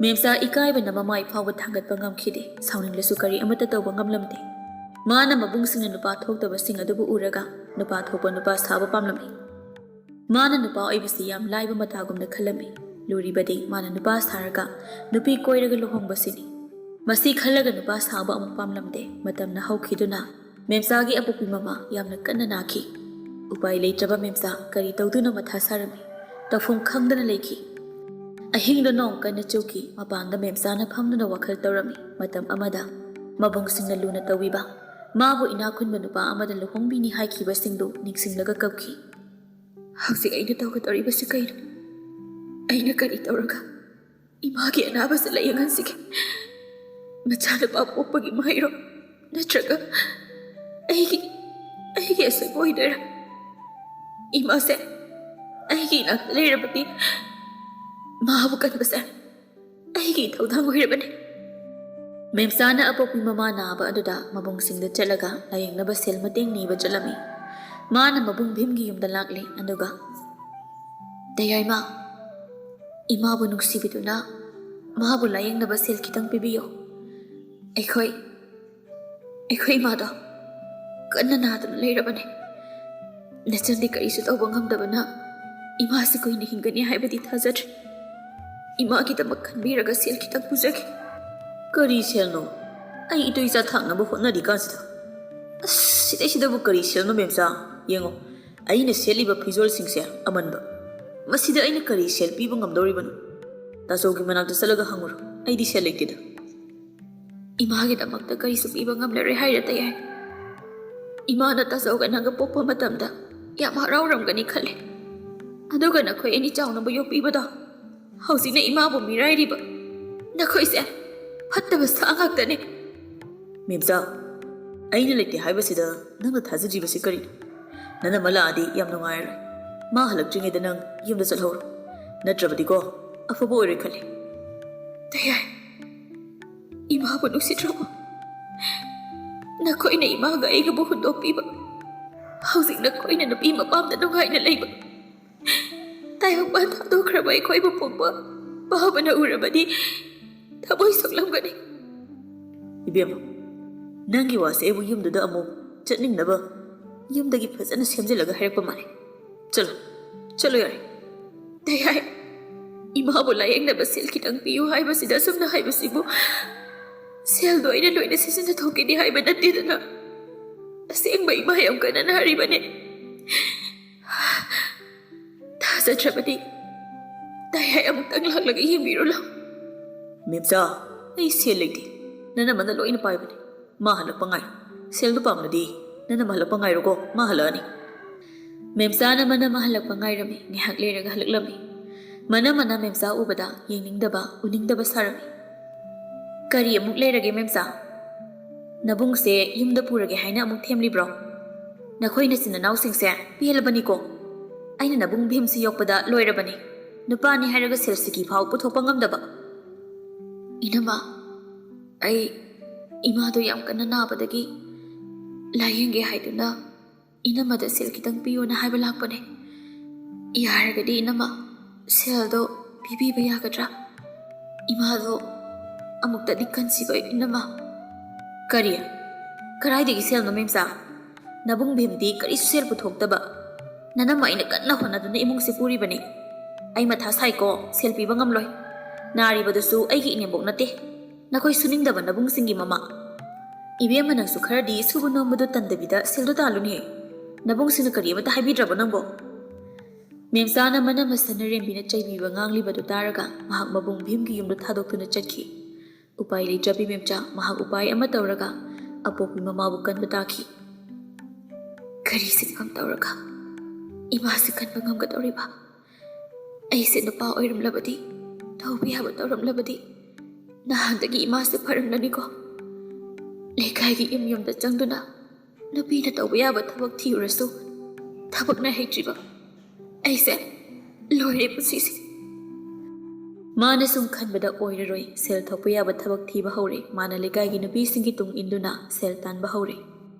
ꯃꯦꯝꯆꯥ ꯏꯀꯥꯏꯕꯅ ꯃꯃꯥꯏ ꯐꯥꯎꯕ ꯊꯥꯡꯒꯠꯄ ꯉꯝꯈꯤꯗꯦ꯫ ꯁꯥꯎꯅꯤꯡꯂꯁꯨ ꯀꯔꯤ ꯑꯃꯠꯇ ꯇꯧꯕ ꯉꯝꯂꯝꯗꯦ꯫ ꯃꯥꯅ ꯃꯕꯨꯡꯁꯤꯡꯅ ꯅꯨꯄꯥ ꯊꯣꯛꯇꯕꯁꯤꯡ ꯑꯗꯨꯕꯨ ꯎꯔꯒ ꯅꯨꯄꯥ ꯊꯣꯛꯄ ꯅꯨꯄꯥ ꯁꯥꯕ ꯄꯥꯝꯂꯝꯃꯤ꯫ ꯃꯥꯅ ꯅꯨꯄꯥ ꯑꯣꯏꯕꯁꯤ ꯌꯥꯝ ꯂꯥꯏꯕ ꯃꯇꯥꯒꯨꯝꯅ ꯈꯜꯂꯝꯃꯤ꯫ ꯂꯨꯔꯤꯕꯗꯤ ꯃꯥꯅ ꯅꯨꯄꯥ ꯁꯥꯔꯒ ꯅꯨꯄꯤ ꯀꯣꯏꯔꯒ ꯂꯨꯍꯣꯡꯕꯁꯤꯅꯤ꯫ ꯃꯁꯤ ꯈꯜꯂꯒ ꯅꯨꯄꯥ ꯁꯥꯕ ꯑꯃꯨꯛ ꯄꯥꯝꯂꯝꯗꯦ꯫ ꯃꯇꯝꯅ ꯍꯧꯈꯤꯗꯨꯅ ꯃꯦꯝꯆꯥꯒꯤ ꯑꯄꯣꯛꯄꯤ ꯃꯃꯥ ꯌꯥꯝꯅ ꯀꯟꯅ ꯅꯥꯈꯤ꯫ ꯎꯄꯥꯏ ꯂꯩꯇ꯭ꯔꯕ ꯃꯦꯝꯆꯥ ꯀꯔꯤ ꯇꯧꯗꯨꯅ ꯃꯊꯥ ꯁꯥꯔꯝꯃꯤ꯫ ꯇꯧꯐꯝ ꯈꯪꯗꯅ ꯂꯩꯈꯤ꯫ ꯑꯍꯤꯡꯗ ꯅꯣꯡ ꯀꯟꯅ ꯆꯨꯈꯤ꯫ ꯃꯄꯥꯟꯗ ꯃꯦꯝꯆꯥꯅ ꯐꯝꯗꯨꯅ ꯋꯥꯈꯜ ꯇꯧꯔꯝꯃꯤ꯫ ꯃꯇꯝ ꯑꯃꯗ ꯃꯕꯨꯡꯁꯤꯡꯅ ꯂꯨꯅ ꯇꯧꯕꯤꯕ, ꯃꯥꯕꯨ ꯏꯅꯥꯛ ꯈꯨꯟꯕ ꯅꯨꯄꯥ ꯑꯃꯗ ꯂꯨꯍꯣꯡꯕꯤꯅꯤ ꯍꯥꯏꯈꯤꯕꯁꯤꯡꯗꯨ ꯅꯤꯡꯁꯤꯡꯂꯒ ꯀꯞꯈꯤ꯫ "ꯍꯧꯖꯤꯛ ꯑꯩꯅ ꯇꯧꯒꯗꯧꯔꯤꯕꯁꯤ ꯀꯩꯅꯣ? ꯑꯩꯅ ꯀꯔꯤ ꯇꯧꯔꯒ ꯏꯃꯥꯒꯤ ꯑꯅꯥꯕꯁꯤ ꯂꯥꯌꯦꯡꯍꯟꯁꯤꯒꯦ? ꯃꯆꯥꯅꯨꯄꯥ ꯄꯣꯛꯄꯒꯤ ꯃꯍꯩꯔꯣ? ꯅꯠꯇ꯭ꯔꯒ ꯑꯩꯒꯤ, ꯑꯩꯒꯤ ꯑꯁꯣꯏꯕ ꯑꯣꯏꯗꯣꯏꯔꯥ? ꯏꯃꯥꯁꯦ ꯑꯩꯒꯤ ꯏꯅꯥꯛꯇ ꯂꯩꯔꯕꯗꯤ ꯃꯥꯕꯨ ꯀꯟꯕꯁꯦ ꯑꯩꯒꯤ ꯏꯊꯧꯗꯥꯡ ꯑꯣꯏꯔꯕꯅꯤ꯫ ꯃꯦꯝꯆꯥꯅ ꯑꯄꯣꯛꯄꯤ ꯃꯃꯥ ꯅꯥꯕ ꯑꯗꯨꯗ ꯃꯕꯨꯡꯁꯤꯡꯗ ꯆꯠꯂꯒ ꯂꯥꯌꯦꯡꯅꯕ ꯁꯦꯜ ꯃꯇꯦꯡ ꯅꯤꯕ ꯆꯠꯂꯝꯃꯤ꯫ ꯃꯥꯅ ꯃꯕꯨꯡ ꯚꯤꯝꯒꯤ ꯌꯨꯝꯗ ꯂꯥꯛꯂꯦ, ꯑꯗꯨꯒ, "ꯇꯌꯥꯏꯃ, ꯏꯃꯥꯕꯨ ꯅꯨꯡꯁꯤꯕꯤꯗꯨꯅ ꯃꯥꯕꯨ ꯂꯥꯌꯦꯡꯅꯕ ꯁꯦꯜ ꯈꯤꯇꯪ ꯄꯤꯕꯤꯌꯨ꯫ ꯑꯩꯈꯣꯏ, ꯑꯩꯈꯣꯏ ꯏꯃꯥꯗꯣ ꯀꯟꯅ ꯅꯥꯗꯨꯅ ꯂꯩꯔꯕꯅꯤ꯫ ꯅꯆꯟꯗꯤ ꯀꯔꯤꯁꯨ ꯇꯧꯕ ꯉꯝꯗꯕꯅ ꯏꯃꯥꯁꯤ ꯀꯨꯏꯅ ꯍꯤꯡꯒꯅꯤ ꯍꯥꯏꯕꯗꯤ ꯊꯥꯖꯗ꯭ꯔꯦ꯫ ꯏꯃꯥꯒꯤꯗꯃꯛ ꯈꯟꯕꯤꯔꯒ ꯁꯦꯜ ꯈꯤꯇꯪ ꯄꯨꯖꯒꯦ꯫" "ꯀꯔꯤ ꯁꯦꯜꯅꯣ? ꯑꯩ ꯏꯇꯨ ꯏꯆꯥ ꯊꯥꯛꯅꯕ ꯍꯣꯠꯅꯔꯤ ꯀꯥꯟꯁꯤꯗ꯫ ꯑꯁ, ꯁꯤꯗꯩꯁꯤꯗꯕꯨ ꯀꯔꯤ ꯁꯦꯜꯅꯣ, ꯃꯦꯝꯆꯥ? ꯌꯦꯡꯉꯣ, ꯑꯩꯅ ꯁꯦꯠꯂꯤꯕ ꯐꯤꯖꯣꯜꯁꯤꯡꯁꯦ ꯑꯃꯟꯕ꯫ ꯃꯁꯤꯗ ꯑꯩꯅ ꯀꯔꯤ ꯁꯦꯜ ꯄꯤꯕ ꯉꯝꯗꯧꯔꯤꯕꯅꯣ? ꯇꯥꯆꯧꯒꯤ ꯃꯅꯥꯛꯇ ꯆꯠꯂꯒ ꯍꯪꯉꯨꯔꯣ꯫ ꯑꯩꯗꯤ ꯁꯦꯜ ꯂꯩꯇꯦꯗ꯫" "ꯏꯃꯥꯒꯤꯗꯃꯛꯇ ꯀꯔꯤꯁꯨ ꯄꯤꯕ ꯉꯝꯂꯔꯣꯏ ꯍꯥꯏꯔ, ꯇꯌꯥꯏ꯫ ꯏꯃꯥꯅ ꯇꯥꯆꯧꯒ ꯅꯪꯒ ꯄꯣꯛꯄ ꯃꯇꯝꯗ ꯌꯥꯝ ꯍꯔꯥꯎꯔꯝꯒꯅꯤ ꯈꯜꯂꯦ꯫ ꯑꯗꯨꯒ ꯅꯈꯣꯏ ꯑꯅꯤ ꯆꯥꯎꯅꯕ ꯌꯣꯛꯄꯤꯕꯗꯣ, ꯍꯧꯖꯤꯛꯅ ꯏꯃꯥꯕꯨ ꯃꯤꯔꯥꯏꯔꯤꯕ꯫ ꯅꯈꯣꯏꯁꯦ ꯐꯠꯇꯕ ꯁꯥ ꯉꯥꯛꯇꯅꯤ꯫" "ꯃꯦꯝꯆꯥ, ꯑꯩꯅ ꯂꯩꯇꯦ ꯍꯥꯏꯕꯁꯤꯗ ꯅꯪꯅ ꯊꯥꯖꯗ꯭ꯔꯤꯕꯁꯤ ꯀꯔꯤꯅꯣ? ꯅꯅꯝꯃ ꯂꯥꯛꯑꯗꯤ ꯌꯥꯝ ꯅꯨꯡꯉꯥꯏꯔꯔꯣꯏ꯫ ꯃꯥ ꯍꯜꯂꯛꯇ꯭ꯔꯤꯉꯩꯗ ꯅꯪ ꯌꯨꯝꯗ ꯆꯠꯍꯧꯔꯣ꯫ ꯅꯠꯇ꯭ꯔꯕꯗꯤꯀꯣ, ꯑꯐꯕ ꯑꯣꯏꯔꯣꯏ ꯈꯜꯂꯤ꯫" "ꯇꯌꯥꯏ, ꯏꯃꯥꯕꯨ ꯅꯨꯡꯁꯤꯗ꯭ꯔꯕꯣ? ꯅꯈꯣꯏꯅ ꯏꯃꯥꯒ ꯑꯩꯒꯕꯨ ꯍꯨꯟꯗꯣꯛꯄꯤꯕ, ꯍꯧꯖꯤꯛ ꯅꯈꯣꯏꯅ ꯅꯨꯄꯤ ꯃꯄꯥꯝꯗ ꯅꯨꯡꯉꯥꯏꯅ ꯂꯩꯕ, ꯇꯥꯏꯕꯪꯄꯥꯟ ꯊꯥꯗꯣꯛꯈ꯭ꯔꯕ ꯑꯩꯈꯣꯏꯕꯨ ꯄꯣꯛꯄ ꯄꯥꯕꯅ ꯎꯔꯕꯗꯤ ꯊꯃꯣꯏ ꯁꯣꯛꯂꯝꯒꯅꯤ꯫" "ꯏꯕꯦꯝꯃ, ꯅꯪꯒꯤ ꯋꯥꯁꯦ ꯑꯩꯕꯨ ꯌꯨꯝꯗꯨꯗ ꯑꯃꯨꯛ ꯆꯠꯅꯤꯡꯅꯕ ꯌꯨꯝꯗꯒꯤ ꯐꯖꯅ ꯁꯦꯝꯖꯤꯜꯂꯒ ꯍꯥꯏꯔꯛꯄ ꯃꯥꯜꯂꯦ꯫ ꯆꯠꯂꯣ, ꯆꯠꯂꯣ ꯌꯥꯔꯦ꯫" "ꯇꯌꯥꯏ, ꯏꯃꯥꯕꯨ ꯂꯥꯌꯦꯡꯅꯕ ꯁꯦꯜ ꯈꯤꯇꯪ ꯄꯤꯌꯨ ꯍꯥꯏꯕꯁꯤꯗ ꯑꯁꯨꯝꯅ ꯍꯥꯏꯕꯁꯤꯕꯨ, ꯁꯦꯜꯗꯣ ꯑꯩꯅ ꯂꯣꯏꯅ ꯁꯤꯖꯤꯟꯅꯊꯣꯛꯀꯅꯤ ꯍꯥꯏꯕ ꯅꯠꯇꯦꯗꯅ꯫ ꯑꯁꯦꯡꯕ ꯏꯃꯥ ꯌꯥꯝ ꯀꯟꯅ ꯅꯥꯔꯤꯕꯅꯦ꯫ ꯊꯥꯖꯗ꯭ꯔꯕꯗꯤ ꯇꯌꯥꯏ ꯑꯃꯨꯛꯇꯪ ꯂꯥꯛꯂꯒ ꯌꯦꯡꯕꯤꯔꯨ ꯂꯥꯎ꯫" "ꯃꯦꯝꯆꯥ, ꯑꯩ ꯁꯦꯜ ꯂꯩꯇꯦ꯫ ꯅꯅꯝꯃꯅ ꯂꯣꯏꯅ ꯄꯥꯏꯕꯅꯦ꯫ ꯃꯥ ꯍꯜꯂꯛꯄ ꯉꯥꯏ꯫ ꯁꯦꯜꯗꯨ ꯄꯥꯝꯂꯗꯤ ꯅꯅꯝꯃ ꯍꯜꯂꯛꯄ ꯉꯥꯏꯔꯣꯀꯣ, ꯃꯥ ꯍꯜꯂꯛꯑꯅꯤ꯫" ꯃꯦꯝꯆꯥꯅ ꯃꯅꯝꯃ ꯍꯜꯂꯛꯄ ꯉꯥꯏꯔꯝꯃꯤ꯫ ꯉꯥꯏꯍꯥꯛ ꯂꯩꯔꯒ ꯍꯜꯂꯛꯂꯝꯃꯤ꯫ ꯃꯅꯝꯃꯅ ꯃꯦꯝꯆꯥ ꯎꯕꯗ ꯌꯦꯡꯅꯤꯡꯗꯕ, ꯎꯅꯤꯡꯗꯕ ꯁꯥꯔꯝꯃꯤ꯫ ꯀꯔꯤ ꯑꯃꯨꯛ ꯂꯩꯔꯒꯦ, ꯃꯦꯝꯆꯥ? ꯅꯕꯨꯡꯁꯦ ꯌꯨꯝꯗ ꯄꯨꯔꯒꯦ ꯍꯥꯏꯅ ꯑꯃꯨꯛ ꯊꯦꯝꯂꯤꯕ꯭ꯔꯣ? ꯅꯈꯣꯏ ꯅꯆꯤꯟ ꯅꯅꯥꯎꯁꯤꯡꯁꯦ ꯄꯦꯜꯂꯕꯅꯤꯀꯣ꯫ ꯑꯩꯅ ꯅꯕꯨꯡ ꯚꯤꯝꯁꯤ ꯌꯣꯛꯄꯗ ꯂꯣꯏꯔꯕꯅꯤ꯫ ꯅꯨꯄꯥꯅꯤ ꯍꯥꯏꯔꯒ ꯁꯦꯜ ꯁꯤꯀꯤ ꯐꯥꯎ ꯄꯨꯊꯣꯛꯄ ꯉꯝꯗꯕ꯫ ꯏꯅꯝꯃ, ꯑꯩ ꯏꯃꯥꯗꯣ ꯌꯥꯝ ꯀꯟꯅ ꯅꯥꯕꯗꯒꯤ ꯂꯥꯌꯦꯡꯒꯦ ꯍꯥꯏꯗꯨꯅ ꯏꯅꯝꯃꯗ ꯁꯦꯜ ꯈꯤꯇꯪ ꯄꯤꯌꯣꯅ ꯍꯥꯏꯕ ꯂꯥꯛꯄꯅꯦ꯫ ꯌꯥꯔꯒꯗꯤ ꯏꯅꯝꯃ, ꯁꯦꯜꯗꯣ ꯄꯤꯕꯤꯕ ꯌꯥꯒꯗ꯭ꯔꯥ? ꯏꯃꯥꯗꯣ ꯑꯃꯨꯛꯇꯗꯤ ꯀꯟꯁꯤꯕ ꯏꯅꯝꯃ꯫ ꯀꯔꯤ? ꯀꯗꯥꯏꯗꯒꯤ ꯁꯦꯜꯅꯣ, ꯃꯦꯝꯆꯥ? ꯅꯕꯨꯡ ꯚꯤꯝꯗꯤ ꯀꯔꯤꯁꯨ ꯁꯦꯜ ꯄꯨꯊꯣꯛꯇꯕ꯫ ꯅꯅꯝꯃ ꯑꯩꯅ ꯀꯟꯅ ꯍꯣꯠꯅꯗꯨꯅ ꯏꯃꯨꯡꯁꯤ ꯄꯨꯔꯤꯕꯅꯤ꯫ ꯑꯩ ꯃꯊꯥ ꯁꯥꯏꯀꯣ, ꯁꯦꯜ ꯄꯤꯕ ꯉꯝꯂꯣꯏ꯫ ꯅꯥꯔꯤꯕꯗꯨꯁꯨ ꯑꯩꯒꯤ ꯏꯅꯦꯝꯕꯣꯛ ꯅꯠꯇꯦ꯫ ꯅꯈꯣꯏ ꯁꯨꯅꯤꯡꯗꯕ ꯅꯕꯨꯡꯁꯤꯡꯒꯤ ꯃꯃꯥ꯫ ꯏꯕꯦꯝꯃ, ꯅꯪꯁꯨ ꯈꯔꯗꯤ ꯁꯨꯕ ꯅꯣꯝꯕꯗꯨ ꯇꯟꯗꯕꯤꯗ ꯁꯦꯜꯗꯨ ꯇꯥꯜꯂꯨꯅꯦꯍꯦ꯫ ꯅꯕꯨꯡꯁꯤꯡꯅ ꯀꯔꯤ ꯑꯃꯠꯇ ꯍꯥꯏꯕꯤꯗ꯭ꯔꯕꯣ ꯅꯪꯕꯣ? ꯃꯦꯝꯆꯥꯅ ꯃꯅꯝꯃ ꯁꯅꯔꯦꯝꯕꯤꯅ ꯆꯩꯕꯤꯕ ꯉꯥꯡꯂꯤꯕꯗꯨ ꯇꯥꯔꯒ ꯃꯍꯥꯛ ꯃꯕꯨꯡ ꯚꯤꯝꯒꯤ ꯌꯨꯝꯗ ꯊꯥꯗꯣꯛꯇꯨꯅ ꯆꯠꯈꯤ꯫ ꯎꯄꯥꯏ ꯂꯩꯇ꯭ꯔꯕꯤ ꯃꯦꯝꯆꯥ ꯃꯍꯥꯛ ꯎꯄꯥꯏ ꯑꯃ ꯇꯧꯔꯒ ꯑꯄꯣꯛꯄꯤ ꯃꯃꯥꯕꯨ ꯀꯟꯕ ꯇꯥꯈꯤ꯫ ꯀꯔꯤ ꯁꯤꯟꯐꯝ ꯇꯧꯔꯒ ꯏꯃꯥꯁꯤ ꯀꯟꯕ ꯉꯝꯒꯗꯧꯔꯤꯕ? ꯑꯩꯁꯦ ꯅꯨꯄꯥ ꯑꯣꯏꯔꯝꯂꯕꯗꯤ, ꯇꯧꯕ ꯌꯥꯕ ꯇꯧꯔꯝꯂꯕꯗꯤ ꯅꯍꯥꯟꯗꯒꯤ ꯏꯃꯥꯁꯦ ꯐꯔꯝꯂꯅꯤꯀꯣ꯫ ꯂꯩꯀꯥꯏꯒꯤ ꯌꯨꯝ ꯌꯨꯝꯗ ꯆꯪꯗꯨꯅ ꯅꯨꯄꯤꯅ ꯇꯧꯕ ꯌꯥꯕ ꯊꯕꯛ ꯊꯤꯔꯨꯔꯁꯨ ꯊꯕꯛꯅ ꯍꯩꯇ꯭ꯔꯤꯕ ꯑꯩꯁꯦ ꯂꯣꯏꯔꯦ ꯄꯨꯟꯁꯤꯁꯦ꯫ ꯃꯥꯅ ꯁꯨꯝ ꯈꯟꯕꯗ ꯑꯣꯏꯔꯔꯣꯏ, ꯁꯦꯜ ꯊꯣꯛꯄ ꯌꯥꯕ ꯊꯕꯛ ꯊꯤꯕ ꯍꯧꯔꯦ꯫ ꯃꯥꯅ ꯂꯩꯀꯥꯏꯒꯤ ꯅꯨꯄꯤꯁꯤꯡꯒꯤ ꯇꯨꯡ ꯏꯟꯗꯨꯅ ꯁꯦꯜ ꯇꯥꯟꯕ ꯍꯧꯔꯦ꯫